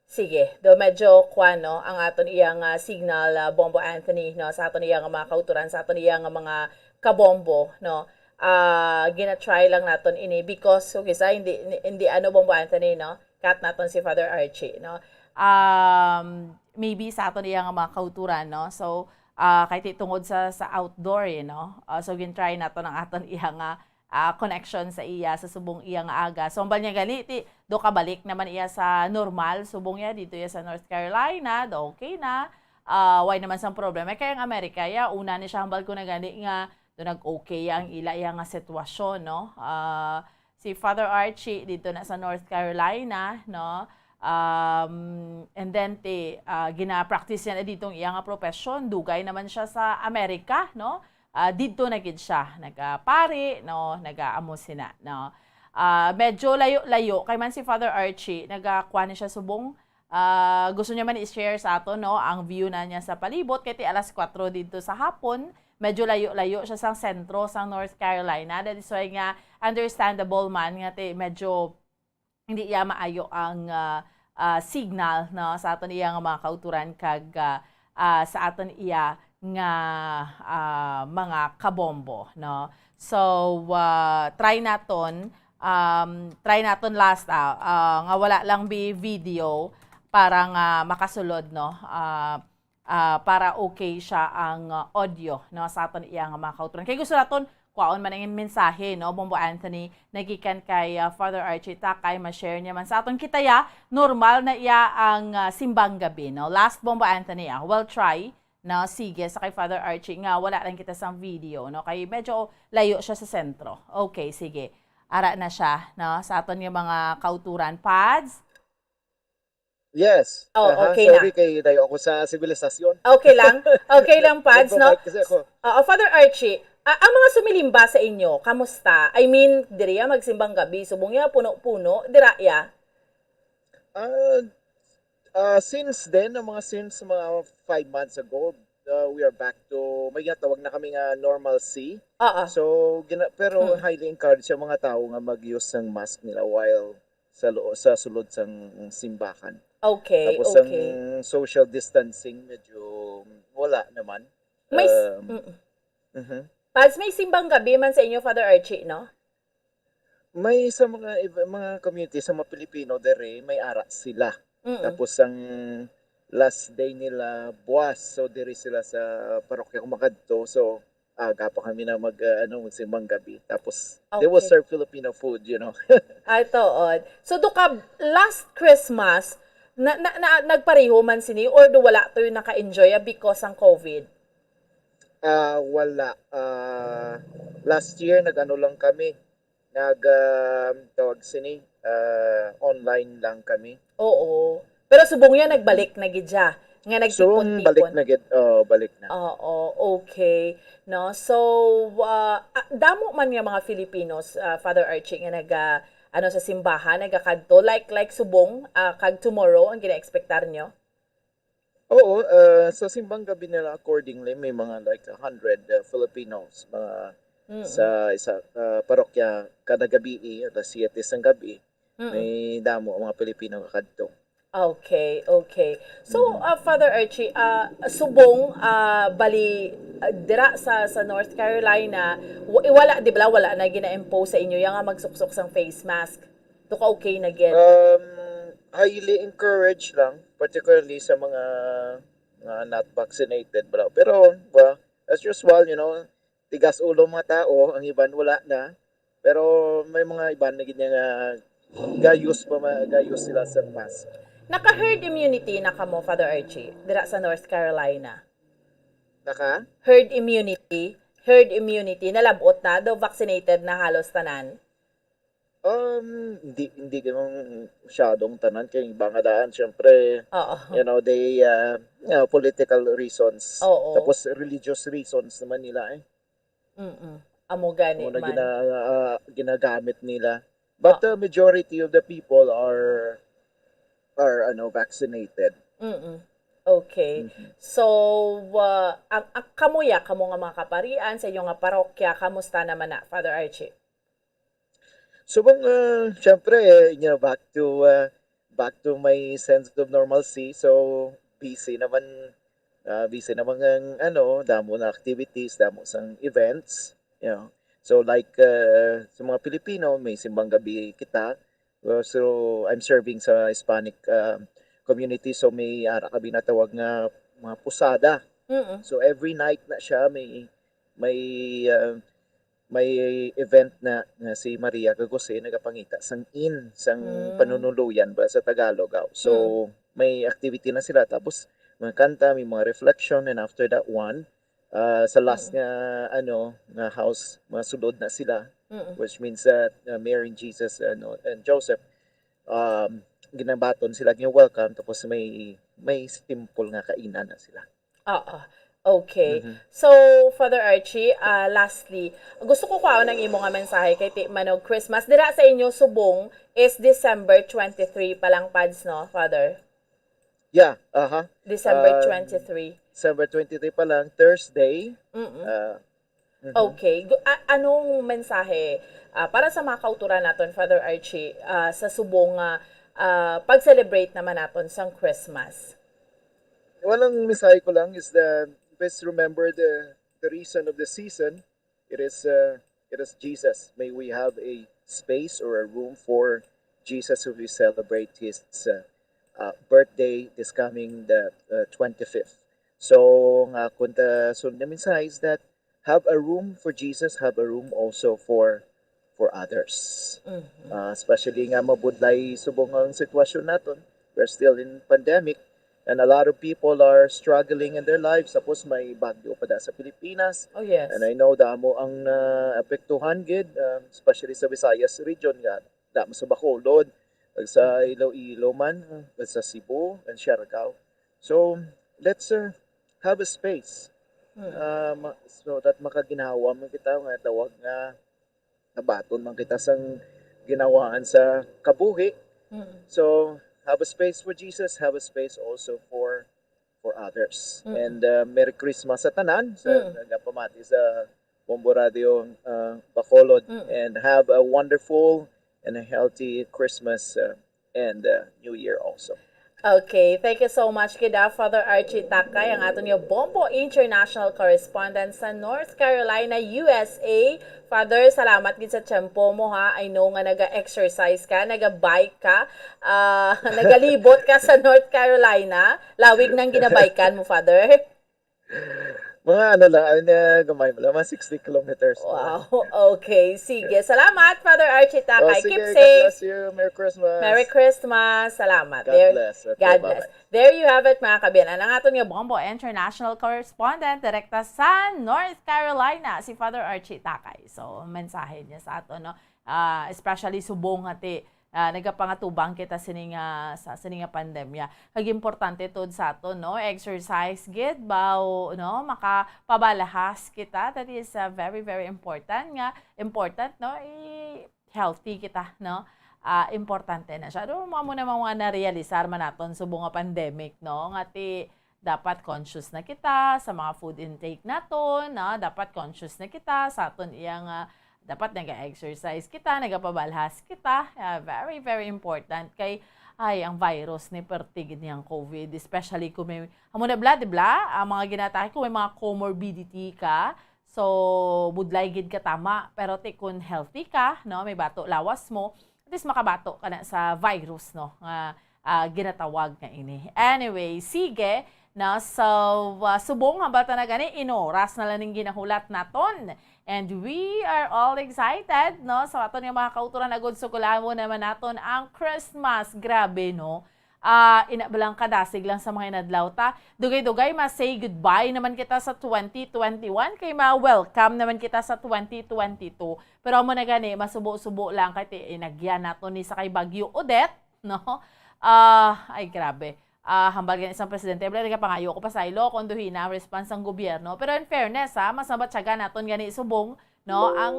sige, do medyo kuwan, no, ang aton iyang, ah, signal, ah, Bombo Anthony, no, sa aton iyang mga kauturan, sa aton iyang mga kabombo, no. Ah, gina-try lang naton ini because, okay, sa hindi, hindi, hindi, ano, Bombo Anthony, no, cut naton si Father Archie, no. Um, maybe sa aton iyang mga kauturan, no. So, ah, kay ti-, tungod sa, sa outdoor, eh, no. Ah, so gin-try naton ang aton iyang, ah, ah, connection sa iya sa subong iya nga aga. So, hambal niya gani, ti, do kabalik naman iya sa normal, subong iya dito iya sa North Carolina, do okay na. Ah, why naman sang problema? Kaya ang Amerika, ya, una ni siya hambal ko na gani nga nag-okay ang ila iya nga sitwasyon, no? Ah, si Father Archie dito na sa North Carolina, no? Um, and then ti ah, gina-practice niya na ditong iya nga profession, dugay naman siya sa Amerika, no? Ah, didto na gid siya nagapari, no? Nagaamo sina, no? Ah, medyo layo-layo kay man si Father Archie, nagakuha ni siya subong, ah, gusto niya man i-share sa ato, no, ang view na niya sa palibot kay ti alas kuwatro didto sa hapon. Medyo layo-layo siya sa sentro sa North Carolina. That is why nga understandable man nga ti medyo hindi iya maayo ang, ah, ah, signal, no, sa aton iya nga mga kauturan kag, ah, ah, sa aton iya nga, ah, mga kabombo, no. So, ah, try naton, um, try naton last, ah, ah, nga wala lang bi video para nga makasulod, no. Ah, ah, para okay siya ang, ah, audio, no, sa aton iya nga mga kauturan. Kay gusto naton kwaon man ang mensahe, no, Bombo Anthony, nagikan kay, ah, Father Archie Takay, ma-share niya man sa aton. Kita ya, normal na iya ang, ah, simbang gabi, no? Last, Bombo Anthony, ah, well, try, no? Sige, sa kay Father Archie nga, wala lang kita sang video, no? Kay medyo layo siya sa sentro. Okay, sige. Ara na siya, no? Sa aton nga mga kauturan. Pads? Yes. Oh, Aha, okay na. Sorry kay dayo ako sa sibilisasyon. Okay lang. Okay lang, Pads, no? Nag-provide kasi ako. Oo, Father Archie, ah, ang mga sumilimba sa inyo, kamusta? I mean, diri ya magsimbang gabi, subong ya puno-puno, dira ya. Ah, ah, since then, ang mga since mga five months ago, uh, we are back to, may ginatawag na kami nga normalcy. Oo. So, gina, pero Hmm. highly encouraged yung mga tao nga mag-use ng mask nila while sa loo, sa sulod sang simbahan. Okay, Tapos okay. Ang social distancing, medyo wala naman. May s- Um, mm. mhm. Pads, may simbang gabi man sa inyo, Father Archie, no? May sa mga iba- mga community sa mga Pilipino dere may ara sila. Mm. Tapos ang last day nila buwas, so diri sila sa parokya kumakadto. So aga pa kami na mag uh, ano magsimbang gabi. Tapos they will Okay. serve Filipino food, you know. Ay, tuod. So, do ka, last Christmas, na, na, na, nagpareho man sini or do wala to yung naka-enjoy ah, because ang COVID? Ah, wala. Ah, last year nag-ano lang kami. Nag ah, tawag sini, ah, online lang kami. Oo. Pero subong niya, nagbalik na gid siya. Nga So, balik nagtipon-tipon. na gid. Oh, balik na. Oo, okay. No? So, ah, ah, damo man nga mga Filipinos, ah, Father Archie, nga nag, ah, ano, sa simbahan, nagakadto. Like, like subong, ah, kag tomorrow, ang gina-expectar nyo? Oo, uh, sa simbang gabi nila accordingly, may mga like a hundred uh, Filipinos mga Mm-mm. sa isa uh, parokya kada gabi, alas siyete sang gabi, Mm-mm. may damo ang mga Pilipino nga kadto. Okay, okay. So, uh, Father Archie, uh, subong, uh, bali, uh, dira sa sa North Carolina, wa- wala, di ba, wala na gina-impose sa inyo yung nga magsuksok sang face mask. To ka okay na gid. Um, highly encouraged lang, particularly sa mga nga not vaccinated, bro. Pero, well, as usual, you know, tigas ulo mga tao, ang iban wala na. Pero may mga iban na gid nga gayos pa ma- gayos sila sa mask. Naka-herd immunity na kamo, Father Archie, dira sa North Carolina. Naka? Herd immunity, herd immunity, nalabot na, do vaccinated na halos tanan. Um, hindi hindi ganun masyadong tanan kay iba nga daan syempre Oo. you know they uh, you know, political reasons Oo. Tapos religious reasons naman nila eh Mm-mm. Amo gani Muna man. gina, uh, ginagamit nila but Oo. the majority of the people are are ano vaccinated. Mm-mm. Okay. Mhm. So, uh, ang, ang kamuya, kamo nga mga kaparian sa inyo nga parokya, kamusta naman na, Father Archie? So bang uh, syempre eh, you know back to uh, back to my sense of normalcy. So busy naman uh, busy naman ang ano, damo na activities, damo sang events, you know. So like uh, sa mga Pilipino, may simbang gabi kita. Uh, so I'm serving sa Hispanic uh, community so may ara kami natawag nga mga posada. Mm-mm. So every night na siya may may uh, may event na nga si Maria kag Jose nagapangita sang in sang Mm. panunuluyan ba sa Tagalog aw. So may activity na sila tapos mga kanta, may mga reflection and after that one Ah, sa last nga, ano, nga house, mga sulod na sila, which means that, uh, Mary and Jesus, ano, and Joseph, um, ginabaton sila, gina-welcome, tapos may, may simple nga kainan na sila. Oo. Okay. So, Father Archie, ah, lastly, gusto ko kwaon ang imo nga mensahe kay ti manog Christmas. Dira sa inyo subong is December twenty-three pa lang, Pads, no, Father? Yeah, aha. December twenty-three. December twenty-three pa lang, Thursday. Mm-mm. Ah, mhm. Okay. Gu- a- anong mensahe ah, para sa mga kauturan naton, Father Archie, ah, sa subong nga ah, pag-celebrate naman naton sang Christmas? Walang mensahe ko lang is the, let's remember the the reason of the season. It is uh, it is Jesus. May we have a space or a room for Jesus if we celebrate his uh, uh, birthday this coming the uh, twenty-fifth. So nga kung ta sunod na mensahe is that have a room for Jesus, have a room also for for others. Mhm. Uh, especially nga mabudlay subong ang sitwasyon naton. We're still in pandemic and a lot of people are struggling in their lives. Tapos may bagyo pa da sa Pilipinas. Oh, yes. And I know damo ang naapektuhan gid, um, especially sa Visayas region nga damo sa Bacolod, ag sa Iloilo man, ag sa Cebu and Siargao. So, let's uh, have a space Mm. um, so that makaginhawa man kita nga tawag nga nabaton man kita sang ginawaan sa kabuhi. Mm. So, have a space for Jesus, have a space also for for others. Mm. And uh, Merry Christmas sa tanan sa Mm. nagapamati sa Bombo Radio uh, Bacolod Mm. and have a wonderful and a healthy Christmas uh, and uh, New Year also. Okay, thank you so much, kida Father Archie Takay, ang aton nga Bombo International Correspondent sa North Carolina, U S A. Father, salamat gid sa tiyempo mo, ha. I know nga naga-exercise ka, naga-bike ka, ah, nagalibot ka sa North Carolina. Lawig nang ginabaykan mo, Father. Mga ano lang, ano, gamay mo lang, mga sixty kilometers. Wow. Okay. Sige. Salamat, Father Archie Oh, Takay. sige, Keep God safe. Bless you. Merry Christmas. Merry Christmas. Salamat. God There, bless. Okay, God bye-bye. Bless. There you have it, mga kabiyanan. Ang aton nga Bombo International Correspondent, direkta sa North Carolina, si Father Archie Takay. So, mensahe niya sa aton, no? Ah, especially subong nga ti, ah, nagapangatubang kita sini nga, sa sini nga pandemya. Kag importante tuod sa aton, no? Exercise gid ba, o, no? Makapabalahas kita. That is, ah, very, very important nga, important, no? I-, healthy kita, no? Ah, importante na siya. Ano, mga mo na mga narealisar man naton subong nga pandemic, no? Nga ti, dapat conscious na kita sa mga food intake naton, no? Dapat conscious na kita sa aton iyang, ah, dapat naga-exercise kita, nagapabalhas kita. Ah, very, very important kay, ay, ang virus ni perti gid niyang COVID, especially kung may, amo na bla, di bla? Ang mga ginatake, kung may mga comorbidity ka, so, budlay gid ka tama. Pero ti, kung healthy ka, no, may bato lawas mo, at least makabato ka na sa virus, no, nga, ah, ginatawag nga ini. Anyway, sige, no, so, ah, subong hambal ta na gani, inoras na lang ning ginahulat naton. And we are all excited, no, sa aton nga mga kauturan, agud sukulawon naman naton ang Christmas. Grabe, no? Ah, ina ba lang kadasig lang sa mga inadlaw ta. Dugay-dugay, ma-say goodbye naman kita sa twenty twenty-one, kay ma-welcome naman kita sa twenty twenty-two. Pero amo na gani, masubo-subo lang kay ti-, inagyan nato ni sa kay Bagyo Odette, no? Ah, ay, grabe. Ah, hambal gani sang presidente, wala, nagapangayo ko pa sa ilo kung duhina ang response sang gobyerno. Pero in fairness, ha, mas mabatyagan naton gani subong, no, ang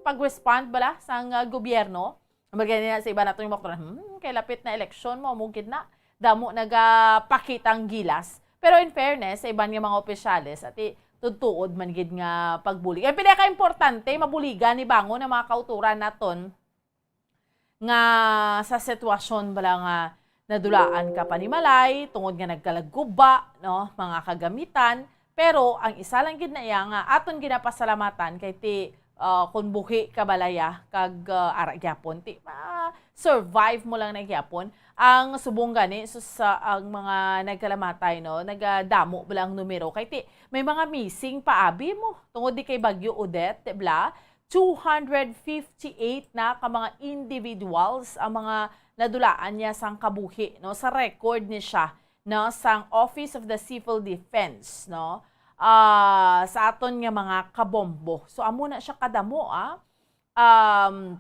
pag-respond bala sang, ah, gobyerno. Hambal gani na sa iba naton yung mga, hmm, kay lapit na eleksyon mo, mugid na. Damo nagapakitang gilas. Pero in fairness, sa iban nga mga opisyales, ati, tutuod man gid nga pagbulig. Ang pinaka-importante, mabuligan ni bangon ang mga kauturan naton nga sa sitwasyon bala nga nadulaan ka panimalay tungod nga nagkalagguba, no, mga kagamitan. Pero ang isa lang gid na iya nga aton ginapasalamatan kay ti, ah, kun buhi ka balaya kag, ah, ara gyapon ti ma-survive mo lang na gyapon. Ang subong gani, sus, sa ang mga nagkalamatay, no, nagadamo bala ang numero kay ti may mga missing pa abi mo tungod di kay Bagyo Odette, di bala? Two hundred fifty-eight na ka mga individuals ang mga nadulaan niya sang kabuhi, no, sa record ni siya, no, sang Office of the Civil Defense, no. ah, sa aton nga mga kabombo. So, amo na siya kadamo, ah. Um,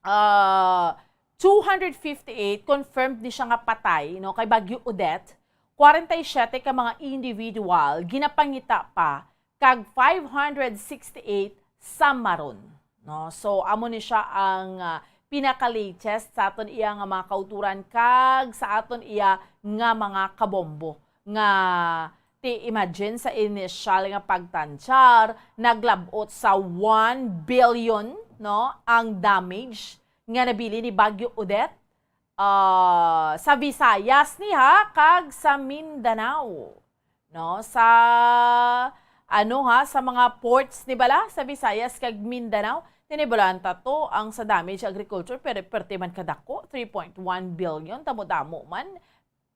ah, two hundred fifty-eight confirmed ni siya nga patay, no, kay Bagyo Odette. Kwarenta y siyete ka mga individual ginapangita pa, kag five hundred sixty-eight sa maron, no? So, amo ni siya ang, ah, pinaka-latest sa aton iya nga mga kauturan kag sa aton iya nga mga kabombo nga ti imagine sa initial nga pagtansyar, naglab-ot sa one billion, no, ang damage nga nabilin ni Bagyo Odette, ah, sa Visayas ni ha, kag sa Mindanao, no, sa, ano ha, sa mga ports ni bala sa Visayas kag Mindanao. Tinibalaan ta to, ang sa damage agriculture, pero perte man kadako, three point one billion, damo-damo man.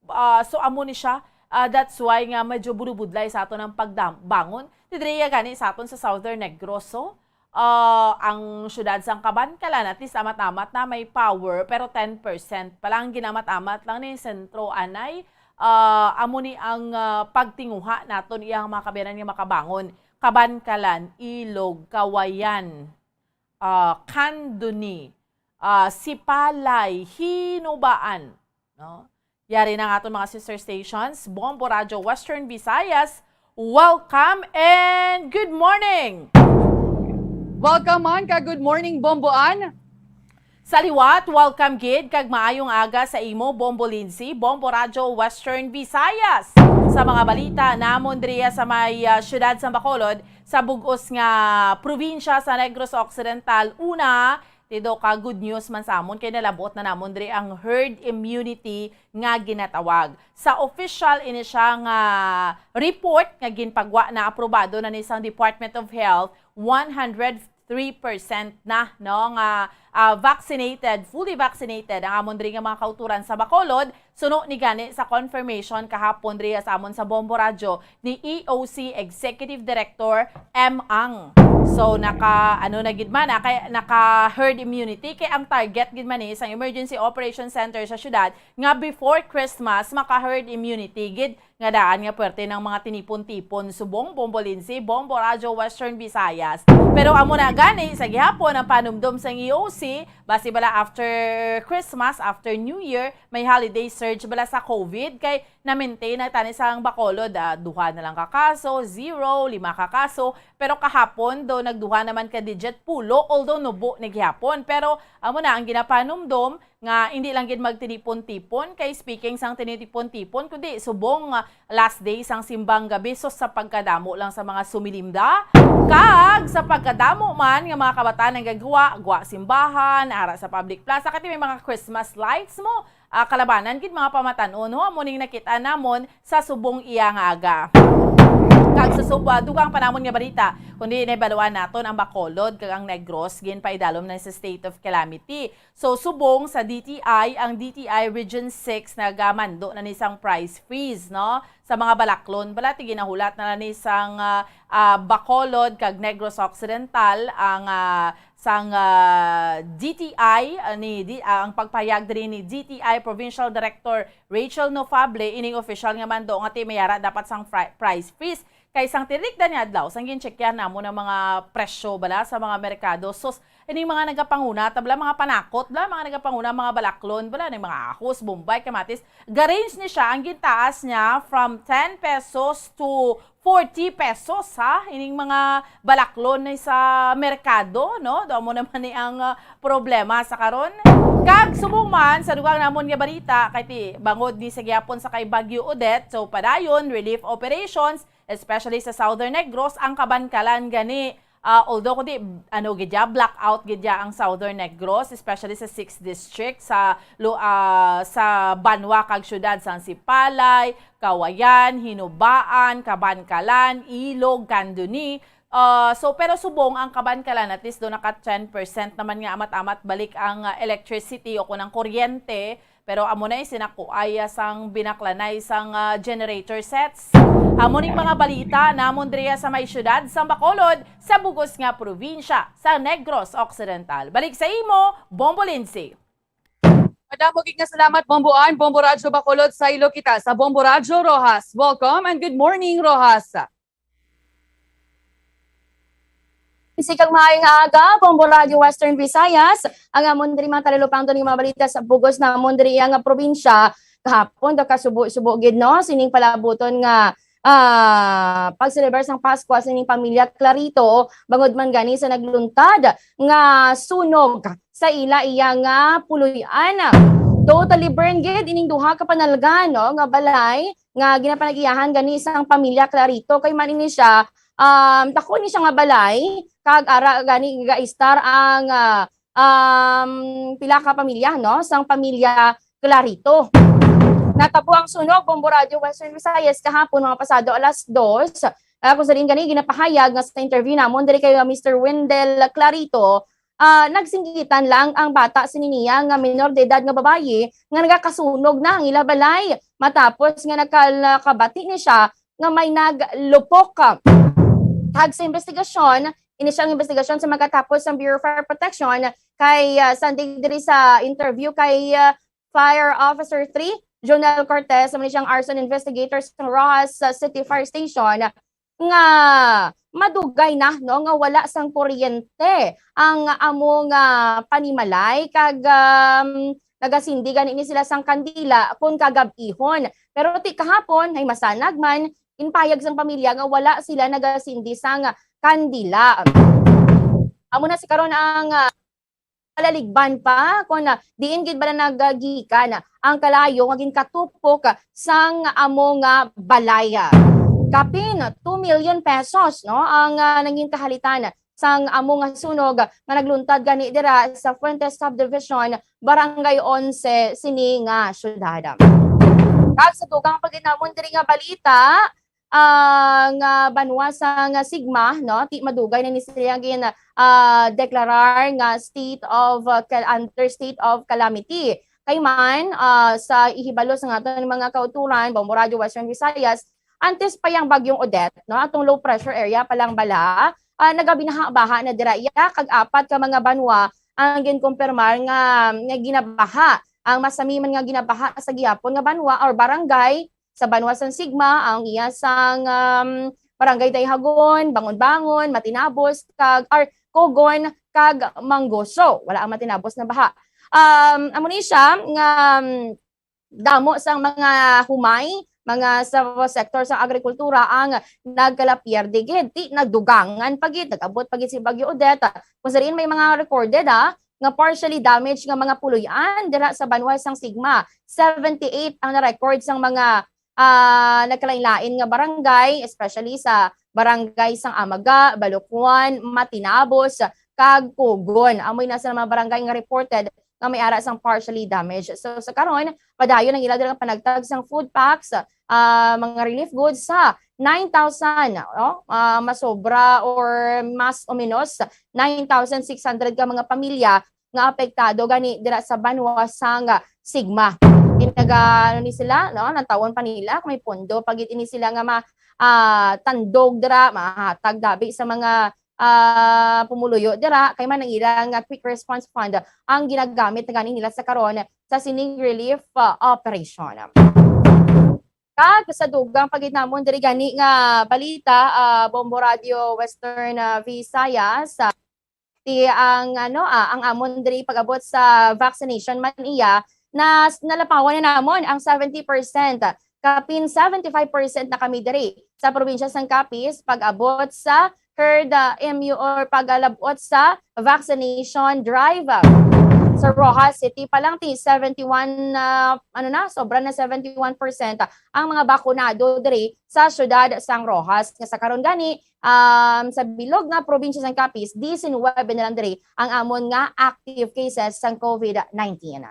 Ah, so, amo ni siya. Ah, that's why nga medyo budubudlay sa aton ang pagbangon. Didriya gani sa aton sa Southern Negros. So, ah, ang syudad sang Kabankalan, at least amat-amat na may power, pero ten percent pa lang ginamat-amat lang ni sentro anay. Ah, amo ni ang, ah, pagtinguha naton iyang mga kabayanan nga makabangon. Kabankalan, Ilog, Kawayan, ah, Candoni, ah, Sipalay, Hinubaan, no? Yari na ang aton mga sister stations, Bombo Radyo Western Visayas. Welcome and good morning! Welcome man ka good morning, Bomboan. Sa liwat, welcome gid kag maayong aga sa imo, Bombo Lindsay, Bombo Radyo Western Visayas. Sa mga balita namon diriya sa may, ah, siyudad sa Bacolod, sa bug-os nga probinsya sa Negros Occidental, una, tido ka good news man sa amon kay nalabot na namon diri ang herd immunity nga ginatawag. Sa official ini siya nga report nga ginpagwa na, aprobado na ni sang Department of Health, one hundred three percent na, no, nga, ah, vaccinated, fully vaccinated ang amon diri nga mga kauturan sa Bacolod, suno ni gani sa confirmation kahapon diri sa amon sa Bombo Radyo ni E O C Executive Director M Ang. So, naka, ano na gid man, naka, naka herd immunity, kay ang target gid man ni sang Emergency Operations Center sa syudad nga before Christmas, maka herd immunity gid nga daan nga puwerte ng mga tinipon-tipon subong Bombo Lindsay, Bombo Radyo Western Visayas. Pero amo na gani, sa gihapon ang panumdom sang E O C, basi bala after Christmas, after New Year, may holiday surge bala sa COVID, kay na-maintain na tani sang Bacolod, ah, duha na lang ka kaso, zero, lima ka kaso, pero kahapon do nagduha naman ka digit pulo, although nubo ni gihapon. Pero amo na ang ginapanumdom nga hindi lang gid magtinipon-tipon, kay speaking sang tinitipon-tipon, kundi subong nga last day sang simbang gabi, so sa pagkadamo lang sa mga sumilimda, kag sa pagkadamo man nga mga kabataan nagagwa, gwa simbahan, ara sa public plaza, kati may mga Christmas lights mo, ah, kalabanan gid mga pamatan-on, ho, amo ning nakita namon sa subong iya nga aga. Kag sa sub-, ah, dugang pa namon nga balita, kundi nahibaluan naton ang Bacolod kag ang Negros ginpaidalom na sa state of calamity. So, subong sa D T I, ang D T I Region six nagamando na ni sang price freeze, no? Sa mga balaklon, bala ti ginahulat na ni sang, ah, ah, Bacolod kag Negros Occidental ang, ah, sang, ah, D T I, ah, ni, di, ah, ang pagpahayag diri ni D T I Provincial Director Rachel Nofable, ining official nga mando nga ti may ara dapat sang fri-, price freeze. Kay sang tirik-dan nga adlaw, sang gincheckyahan namon ang mga presyo bala sa mga merkado, sus, ining mga nagapanguna, ta bala mga panakot, bala mga nagapanguna, mga balaklon, bala ning mga ahos, bombay, kamatis, ga-range ni siya, ang gintaas niya from ten pesos to forty pesos, ha, ining mga balaklon ni sa merkado, no? Do mo naman ni ang, ah, problema sa karon. Kag subong man sa dugang namon nga balita, kay ti bangod ni sa gihapon sa kay Bagyo Odette, so padayon relief operations, especially sa Southern Negros, ang kabankalan gani, ah, although kundi, ano gid ya, blackout gid ya ang Southern Negros, especially sa sixth District, sa lu-, ah, sa banwa kag syudad sang Sipalay, Kawayan, Hinubaan, Kabankalan, Ilog, Candoni. Ah, so, pero subong ang Kabankalan, at least do naka ten percent naman nga amat-amat balik ang, ah, electricity o kun ang kuryente. Pero amo na yung sinakuaya sang binaklanay sang, ah, generator sets. Amo ning mga balita namon diriya sa may syudad sang Bacolod, sa bugos nga probinsya sa Negros Occidental. Balik sa imo, Bombo Lindsay. Madamo gid nga salamat, Bomboan. Bombo Radyo Bacolod, saylo kita sa Bombo Radyo Roxas. Welcome and good morning, Roxas. Malinsi kag maayong aga, Bombo Radio Western Visayas. Ang amon diri mga talupangton nga mga balita sa bug-os namon diri nga probinsya. Kahapon daw kasubo-subo gid, no, sining palabuton nga, ah, pag-celebrate sang Pasko sining pamilya Clarito, bangod man gani sa nagluntad nga sunog sa ila iya nga puloy-an. Totally burned gid ining duha ka panalga, no, nga balay nga ginapanag-iyahan gani sang pamilya Clarito, kay man ini siya, um, dako ni siya nga balay, kag ara gani gaistar ang, ah, um, pila ka pamilya, no, sang pamilya Clarito. Natabo ang sunog, Bombo Radio Western Visayas, kahapon, mga pasado alas dos. Ah, kung sa diin gani ginapahayag nga sa interview namon diri kay Mister Wendell Clarito, ah, nagsinggitan lang ang bata sini niya nga minor de edad nga babayi nga nagakasunog na ang ila balay matapos nga nakal-, nakabati ni siya nga may naglupok. Tag sa investigasyon, inisyal nga investigasyon sa magkatapos sa Bureau of Fire Protection kay, ah, Sunday diri sa interview kay, ah, Fire Officer three, Jonel Cortez, amo ni siyang arson investigator sa Roxas, ah, City Fire Station, nga madugay na, no, nga wala sang kuryente ang amo nga panimalay kag, um, nagasindi gani ni sila sang kandila kon kagab-ihon. Pero ti kahapon, ay masanag man, ginpahayag sang pamilya nga wala sila nagasindi sang kandila. Amo na si karon ang, ah, palaligban pa kon, ah, diin gid bala nagagikan ang kalayo nga ginkatupok sang amo nga balay. Kapin two million pesos, no, ang, ah, nangin kahalitan sang amo nga sunog nga nagluntad gani dira sa Fuentes Subdivision, Barangay Onse sini nga syudad. Kag sa dugang pagid namon diri nga balita, ang, ah, banwa sang Sigma, no, ti madugay na ni sila gin, ah, deklarar nga state of, ah, cal-, under state of calamity. Kay man, ah, sa ihibalo sa aton mga kauturan, Bombo Radio Western Visayas, antes pa yang Bagyong Odette, no, atong low pressure area pa lang bala, ah, nagabinaha-baha na dira iya, kag apat ka mga banwa ang ginkumpirmar nga, nga ginabaha. Ang masami man nga ginabaha sa gihapon nga banwa or barangay sa banwa sang Sigma, ang iya sang, um, Barangay Dayhagon, Bangon-Bangon, Matinabos, kag, or Cogon, kag Mangoso. Wala ang Matinabos na baha. Um, amo ni siya nga, um, damo sang mga humay, mga sa sektor sa agrikultura ang nagkalapierde gid. Ti, nagdugangan pa gid, nag-abot pa gid si Bagyo Odette. Kung sa diin may mga recorded, ah, nga partially damaged nga mga puloy-an dira sa banwa sang Sigma. Seventy-eight ang na-record sang mga, ah, nagkalain-lain nga barangay, especially sa barangay sang Amaga, Balucuan, Matinabos, kag Cogon. Amoy na sa mga barangay nga reported nga may ara sang partially damaged. So, sa karon, padayon ang ila dira nga panagtag sang food packs, ah, mga relief goods sa nine thousand, no? Ah, masobra or mas o menos nine thousand six hundred ka mga pamilya nga apektado gani dira sa banwa sang Sigma. Ginaga-, ano ni sila, no? Nantawon pa nila kung may pondo pa gid ini sila nga ma-, ah, tandog dira, mahatag dabi sa mga, ah, pumuluyo dira, kay man ang ila nga quick response fund ang ginagamit na gani nila sa karon sa sining relief, ah, operation. Kag sa dugang pagid namon diri gani nga balita, ah, Bombo Radio Western, ah, Visayas, ah, ti ang, ano, ah, ang amon diri pag-abot sa vaccination man iya, na nalapawan na namon ang seventy percent. Kapin seventy-five percent na kami diri sa probinsya sang Capiz pag-abot sa herd, ah, M U or pag-alabot sa vaccination drive. Sa Roxas City pa lang, ti seventy-one, ah, ano na, sobra na seventy-one percent ang mga bakunado diri sa siyudad sang Roxas, nga sa karon gani, um, sa bilog nga probinsya sang Capiz, diecinuebe na lang diri ang amon nga active cases sang COVID nineteen.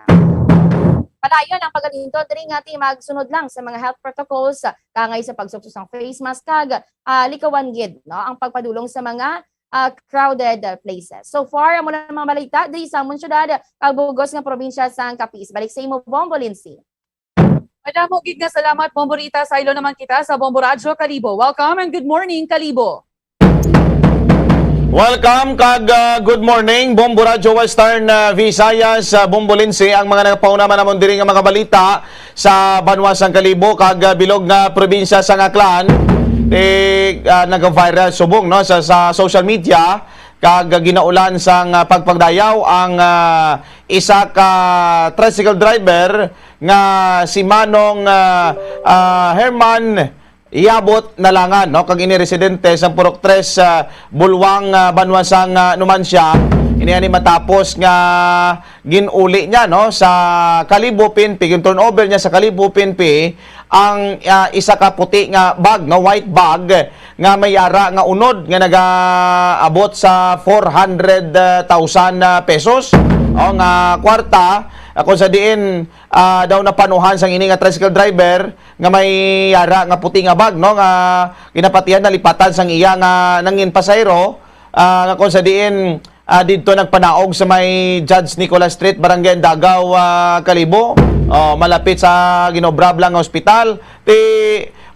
Padayon ang pag-alindon diri nga ti magsunod lang sa mga health protocols, kaangay sa pagsukso sang face mask kag, ah, likawan gid, no, ang pagpadulong sa mga, ah, crowded places. So far, amo na mga balita diri sa amon siyudad kag bug-os nga probinsya sang Capiz. Balik sa imo, Bombo Lindsay. Madamo gid nga salamat, Bombo Rita. Saylo naman kita sa Bombo Radyo Kalibo. Welcome and good morning, Kalibo. Welcome kag, ah, good morning, Bombo Radyo Western, ah, Visayas, ah, Bombo Lindsay, ang mga nagpauna man namon diri nga mga balita sa banwa sang Kalibo kag, ah, bilog nga probinsya sang Aklan. Eh, ah, nag-viral subong, no, sa, sa social media Kag ginaulan sang, ah, pagpagdayaw ang, ah, isa ka tricycle driver nga si Manong, ah, ah, Herman Yabot Nalangan, no? Kag ini residente sa Purok Tres, ah, Bulwang, ah, Banwa sang, ah, Numancia. Ini ani matapos nga ginuli niya, no, sa Kalibo P N P, yung turnover niya sa Kalibo P N P, ang, ah, isa ka puti nga bag, no, white bag, nga may ara nga unod nga nagaabot sa four hundred thousand, ah, pesos, o nga kwarta, ah, kung sa diin, ah, daw napanuhan sang ini nga tricycle driver nga may ara nga puti nga bag, no, nga ginapatihan nalipatan sang iya nga nangin pasahero, ah, nga kung sa diin, ah, didto nagpanaog sa may Judge Nicolas Street, Barangay Andagaw, ah, Kalibo. Oh, malapit sa ginobrabla nga ospital. Ti,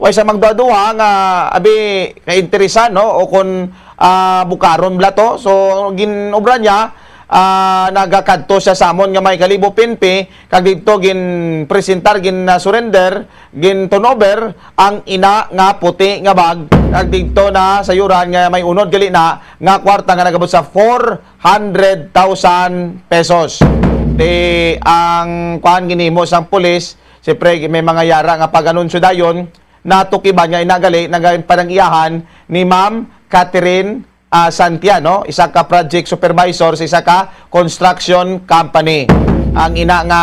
way sa magduha-duha nga, abi, kainteresan, no? O kung, ah, bukaron bala to. So, ginobra niya, ah, nagakadto siya sa amon nga may Kalibo P N P, kag didto ginpresentar, gin-surrender, gin-turnover ang ina nga puti nga bag, kag didto na sayuran nga may unod gali na nga kwarta nga nagabot sa four hundred thousand pesos. Di ang kuan ginhimo sang pulis, siyempre may mga yara nga pag-anunsyo dayon, natukiban nga ina gali nagapanag-iyahan ni Ma'am Catherine, ah, Santiano, isa ka project supervisor sa isa ka construction company. Ang ina nga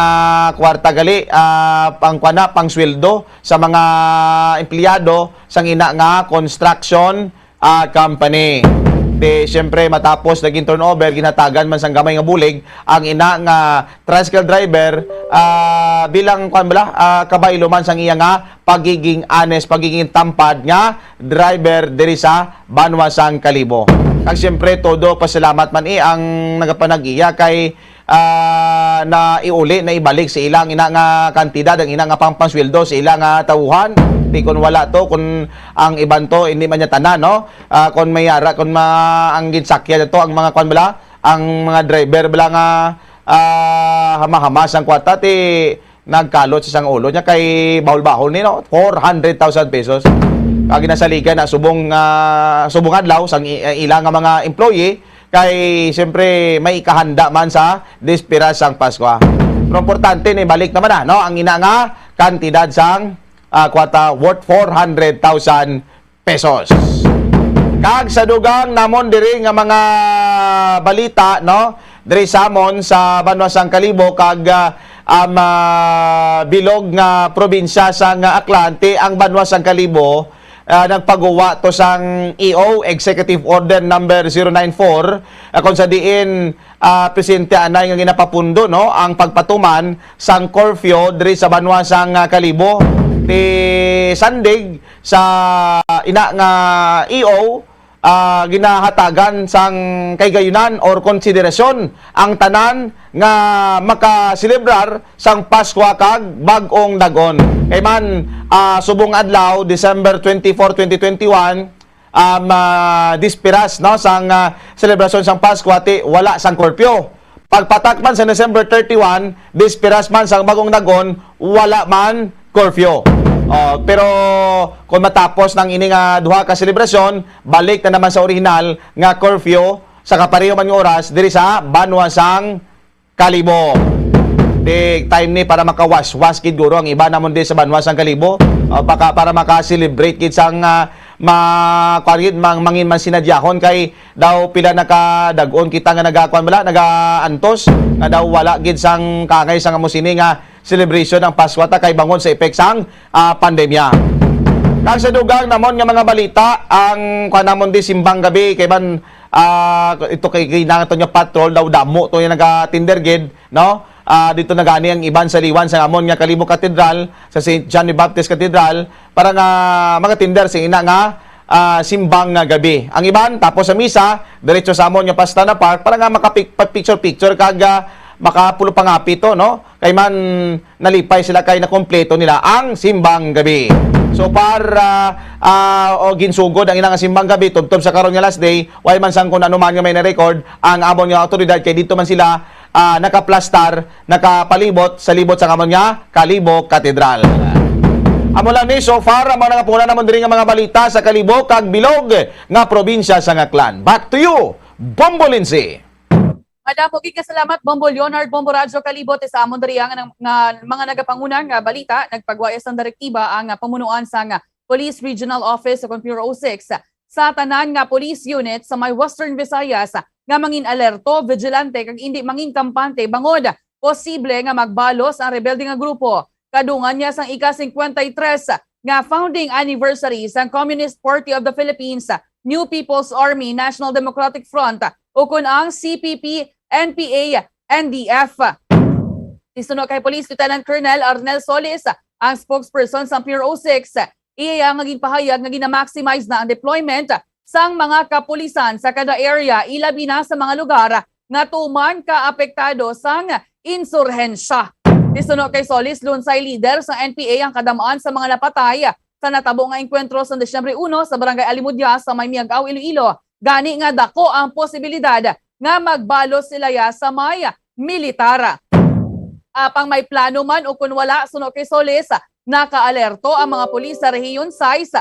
kwarta gali, ah, pang kuan na, pang sweldo sa mga empleyado sang ina nga construction, ah, company. Di, siyempre, matapos naging turnover, ginhatagan man sang gamay nga bulig ang ina nga tricycle driver, ah, bilang, kuwan bala, ah, kabaylo man sang iya nga pagiging honest, pagiging tampad nga driver diri sa banwa sang Kalibo. Kag siyempre, todo pasalamat man, eh, ang nagapanag-iya kay, ah, na iuli, na ibalik sa ila ang ina nga kantidad, ang ina nga pangpansweldo sa ila nga tawuhan. Di kun wala to, kun ang iban to, hindi man niya tanan, no? Ah, kun may ara, kun ma-, ang ginsakyan na to, ang mga kwan bala, ang mga driver bala nga, ah, hama-hama sang kwarta, ti nagkalot sa sang ulo niya kay bahol-bahol ni, no? Four hundred thousand pesos. Kag ginasaligan na subong, ah, subong adlaw sang i-, ila nga mga employee, kay siyempre may ikahanda man sa disperas sang Paskwa. Pero importante ni balik naman na, no? Ang ina nga kantidad sang, ah, kwarta worth four hundred thousand pesos. Kag sa dugang namon diri nga mga balita, no? Diri sa amon sa banwa sang Kalibo kag, ah, um, ah, bilog nga probinsya sang Aklan, ti ang banwa sang Kalibo, ah, nagpaguwa to sang E O, Executive Order Number zero nine four, ah, kung sa diin, ah, presente anay nga ginapapundo, no, ang pagpatuman sang curfew diri sa banwa sang, ah, Kalibo. Ti sandig sa ina nga E O, ah, ginahatagan sang kahigayonan or konsiderasyon ang tanan nga makaselebrar sang Paskwa kag Bag-ong Dagon. Kay man, ah, subong adlaw, December twenty-four, twenty twenty-one, um, ah, disperas, no, sang, ah, selebrasyon sang Paskwa, ti wala sang curfew. Pagpatak man sa December thirty-one, disperas man sang Bag-ong Dagon, wala man curfew. Oh, pero kung matapos nang ini nga duha ka selebrasyon, balik na naman sa orihinal nga curfew sa kapareho man nga oras diri sa banwa sang Kalibo. Di time ni para makawaswas gid guro ang iba namon di sa banwa sang Kalibo. O, baka para maka-celebrate gid sang, ah, ma-, kuwan gid, mang-, mangin man sinadyahon kay daw pila nakadag-on kita nga nagakuan bala, nagaantos, nga daw wala gid sang kangay sang amo sini nga celebration ang Paskwa ta kay bangod sa effect sang, ah, pandemya. Kag sa dugang namon nga mga balita, ang kuan namon di simbang gabi kay man, ah, ito kay kailangan to niya patrol daw damo to yung naga-tender gid, no? Ah, dito na gani ang iban sa liwan sa amon nga Kalibo Cathedral, sa Saint John the Baptist Cathedral, para nga mga tender sa ina nga, ah, simbang nga gabi. Ang iban, tapos sa misa, diretso sa amon nga Pastrana Park para nga makapicture-picture kag, ah, makapulo pangapi to, no? Kay man nalipay sila kay nakompleto nila ang simbang gabi. So far, ah, ah, o ginsugod ang ilang simbang gabi tubtob sa karon nga last day, way man sang kun ano man nga may na-record ang amon nga awtoridad kay dito man sila, ah, nakaplastar, nakapalibot sa libot sa amon nga Kalibo Cathedral. Amo lang ni so far ang mga nangapuna namon diri nga mga balita sa Kalibo kag Bilog nga probinsya sa Aklan. Back to you, Bombo Lindsay. Madamo gid nga salamat, Bombo Leonard, Bombo Radyo Kalibo. Ti sa amon diri ang nga mga nagapanguna nga balita, nagpagwayas sang direktiba ang pamunuan sang Police Regional Office o kon P R O six sa tanan nga police unit sa may Western Visayas nga mangin alerto, vigilante, kag indi mangin kampante bangod posible nga magbalos ang rebelde nga grupo kadungan niya sang ika-singkwenta y tres nga founding anniversary sang Communist Party of the Philippines, New People's Army, National Democratic Front, ukon ang C P P, N P A, N D F. Tisuno kay Police Lieutenant Colonel Arnel Solis, ang spokesperson sang P R O six, iya nga ginpahayag nga gina-maximize na ang deployment sang mga kapulisan sa kada area, ilabi na sa mga lugar nga tuman ka apektado sang insurhensya. Tisuno kay Solis, lunsay lider sang N P A ang kadam-an sa mga napatay sa natabo nga engkwentro sa Disyembre uno sa Barangay Alimudya sa may Miag-ao, Iloilo. Gani nga dako ang posibilidad nga magbalos sila ya sa may militar. Apang may plano man o kun wala, suno kay Solis, nakaalerto ang mga pulis sa Rehiyon sais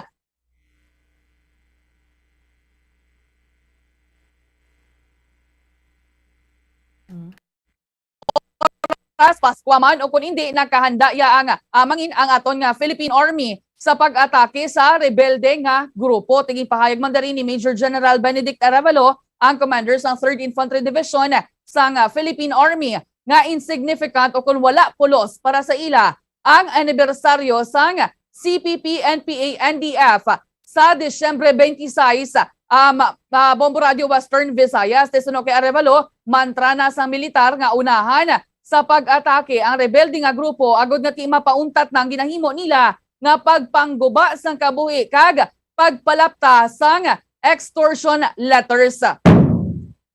oras, Pascua man o kun indi, nakahanda ya ang, ah, mangin ang aton nga Philippine Army sa pag-atake sa rebelde nga grupo. Ti ginpahayag man diri ni Major General Benedict Arevalo, ang commander sang Third Infantry Division sang, ah, Philippine Army, nga insignificant o kun wala pulos para sa ila ang anibersaryo sang C P P N P A N D F sa Disyembre twenty-six, um, uh, Bombo Radio Western Visayas. Ti suno kay Arevalo, mantra na sang militar nga unahan sa pag-atake ang rebelde nga grupo agod nga ti mapauntat na ang ginahimo nila nga pagpangguba sang kabuhi kag pagpalapta sang extortion letters.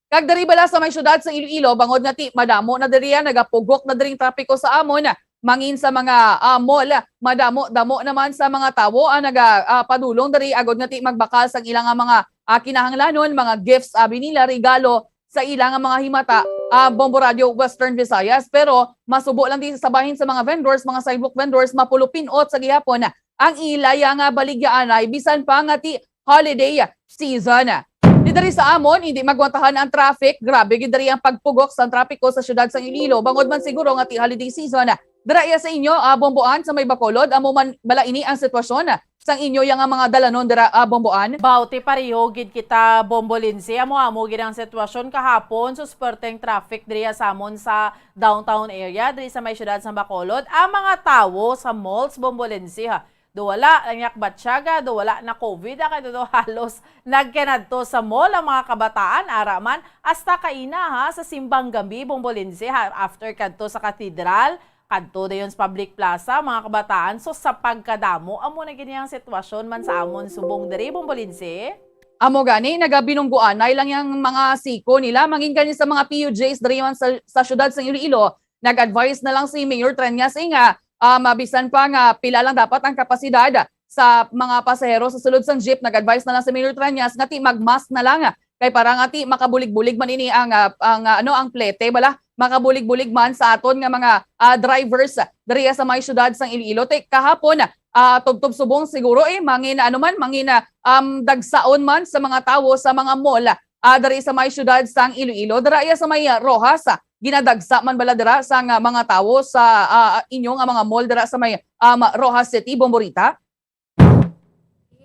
Kag diri bala sa may siyudad sa Iloilo, bangod nga ti madamo na diri ang nagapugok na diring trapiko sa amon, mangin sa mga, ah, mall, madamo-damo naman sa mga tawo ang naga, ah, padulong diri agod nga ti magbakal sang ilang nga mga, ah, kinahanglanon, mga gifts, abi nila, regalo sa ilang nga mga himata, ah, Bombo Radio Western Visayas. Pero masubo lang di sa bahin sa mga vendors, mga sidewalk vendors, mapulupinot sa gihapon ang ila ya nga baligyaanay bisan pa nga ti holiday season. Di diri sa amon, hindi magwantahan ang traffic. Grabe gid diri ang pagpugok sang trapiko sa siyudad sang Iloilo. Bangod man siguro nga ti holiday season, dira iya sa inyo, ah, Bomboan, sa may Bacolod, amo man bala ini ang sitwasyon sang inyo ya nga mga dalanon dira, ah, Bomboan? Bauti pareho gid kita, Bombo Lindsay. Amo-amo gid ang sitwasyon kahapon. Sus, perteng traffic diri sa amon sa downtown area, diri sa may siyudad sang Bacolod. Ang mga tawo sa malls, Bombo Lindsay, ha, do wala nangyak batyaga, do wala na COVID, ah, kay do halos nagkanadto sa mall ang mga kabataan, ara man, hasta kaina, ha, sa simbang gabi, Bombo Lindsay, ha, after kadto sa katedral, kadto dayon sa public plaza, mga kabataan. So, sa pagkadamo, amo na gid ang sitwasyon man sa amon subong diri, Bombo Lindsay. Amo gani, nagabinungguanay lang yang mga siko nila, mangin gani sa mga P U Js diri man sa, sa siyudad sang Iloilo. Nag-advise na lang si Mayor Treñas, eh, nga, ah, mabisan pa nga pila lang dapat ang kapasidad sa mga pasahero sa sulod sang jeep. Nag-advise na lang si Mayor Treñas nga ti mag-mask na lang, kay para nga ti makabulig-bulig man ini ang, ah, ang, ah, ano, ang plete bala, makabulig-bulig man sa aton nga mga, ah, drivers diri sa may siyudad sang Iloilo. Ti kahapon, ah, tubtob subong siguro, eh, mangin, ano man, mangin, ah, um, dagsaon man sa mga tawo sa mga mall, ah, diri sa may siyudad sang Iloilo. Dira iya sa may, ah, Roxas, ah, ginadagsa man bala dira sang, ah, mga tawo sa, ah, inyo nga mga mall dira sa may, um, Roxas City, Bombo Rita?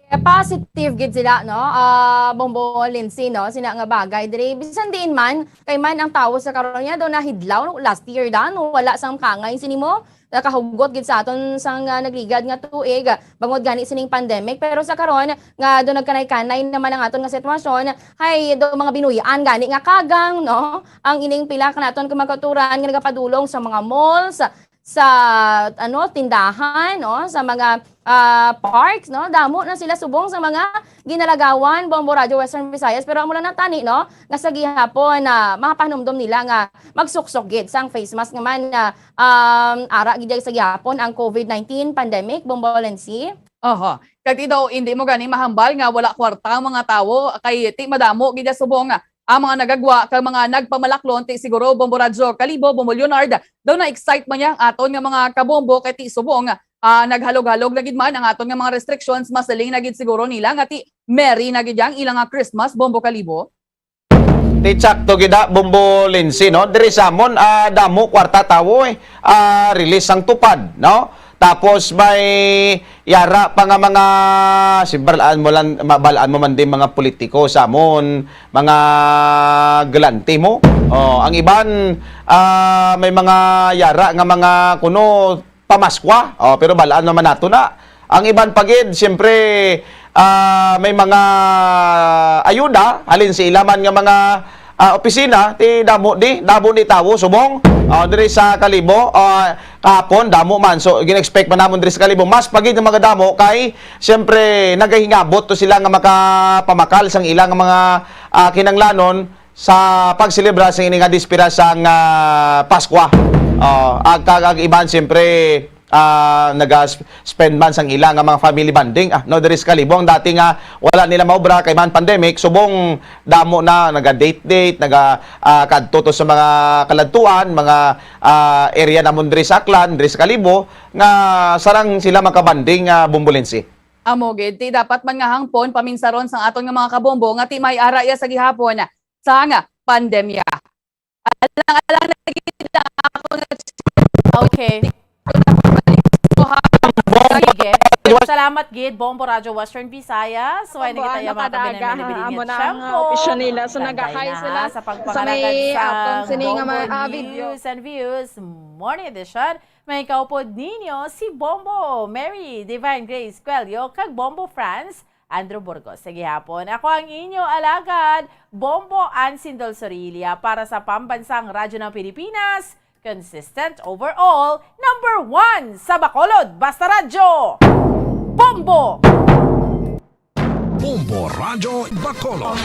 Yeah, positive gid sila, no? Ah, Bombo Lindsay, no? Sina nga bagay diri. Bisan diin man, kay man ang tawo sa karon niya do nahidlaw, no? Last year da, no? Wala sang kangay sini mo. Nakahugot gid sa aton sang, ah, nagligad nga tuig, ah, bangod gani sining pandemic. Pero sa karon nga do nagkanay-kanay naman ang aton nga sitwasyon, hay do mga binuy-an gani nga kagang, no? Ang ining pila ka naton ka mga kauturan nga nagapadulong sa mga malls, sa, ano, tindahan, no? Sa mga, ah, parks, no? Damo na sila subong sa mga ginalagawan, Bombo Radio Western Visayas. Pero amo lang natani, no? Nga sa gihapon na mapahanumdom nila nga magsuksok gid sang face mask naman nga, um, ara gid sa gihapon ang COVID nineteen pandemic, Bombo Lindsay. Oho. Kag ti daw, hindi mo gani mahambal nga wala kwarta ang mga tawo, kay ti madamo gid subong ang mga nagagwa kag mga nagpamalaklon. Ti siguro, Bombo Radyo Kalibo, Bombo Leonard, daw na-excite man niya ang aton nga mga kabombo, kay ti subong, ah, naghalog-halog na gid man ang aton nga mga restrictions, masiling na gid siguro nila nga ti merry na gid yang ilang nga Christmas, Bombo Kalibo. Ti, sakto gid, ah, Bombo Lindsay, no? Diri sa amon, ah, damo kwarta tawo, eh. Ah, release sang TUPAD, no? Tapos may yara pa nga mga, si, balaan mo lang, ma-, balaan mo man din mga politiko sa amon, mga galante mo. Oh, ang iban, ah, may mga yara nga mga kuno pamaskwa. Oh, pero balaan naman nato na. Ang iban pa gid, siyempre, ah, may mga ayuda halin sa ila man nga mga, ah, opisina, ti damo di, damo ni tawo subong, ah, diri sa Kalibo, ah, kahapon damo man. So gin-expect man namon diri sa Kalibo mas pa gid nga mga damo kay siyempre nagahingabot to sila nga makapamakal sang ilang mga, ah, kinanglanon sa pagselebra sa ini nga dispira sang, ah, Paskwa. Oh, ag, kag ang iban siyempre, ah, naga-spend man sang ila nga mga family bonding. Ah, no, diri sa Kalibo, ang dati nga wala nila maobra kay man pandemic, subong damo na naga-date-date, naga, ah, kadto to sa mga kaladtuan, mga, ah, area namon diri sa Aklan, diri sa Kalibo, nga sarang sila makabanding, ah, Bombo Lindsay. Amo gid, ti dapat man nga hangpon paminsaron sang aton nga mga kabombo nga ti may ara iya sa gihapon sang pandemya. Alang-alang na gid ang ako nga Okay. Sige. Salamat gid, Bombo Radyo Western Visayas. Wala na kita makabinay-binay. Amo na ang, uh, opisyon nila. So, nag-hi sila sa may, uh, kung sini nga mga, uh, video. News and Views Morning Edition. May kaupod ninyo si Bombo Mary Divine Grace Cuello kag Bombo Franz Andrew Burgos. Sa gihapon, ako ang inyo alagad, Bombo Ansindol Sorilia para sa Pambansang Radyo ng Pilipinas, consistent overall, number one sa Bacolod. Basta Radyo, Bombo! Bombo Radyo Bacolod.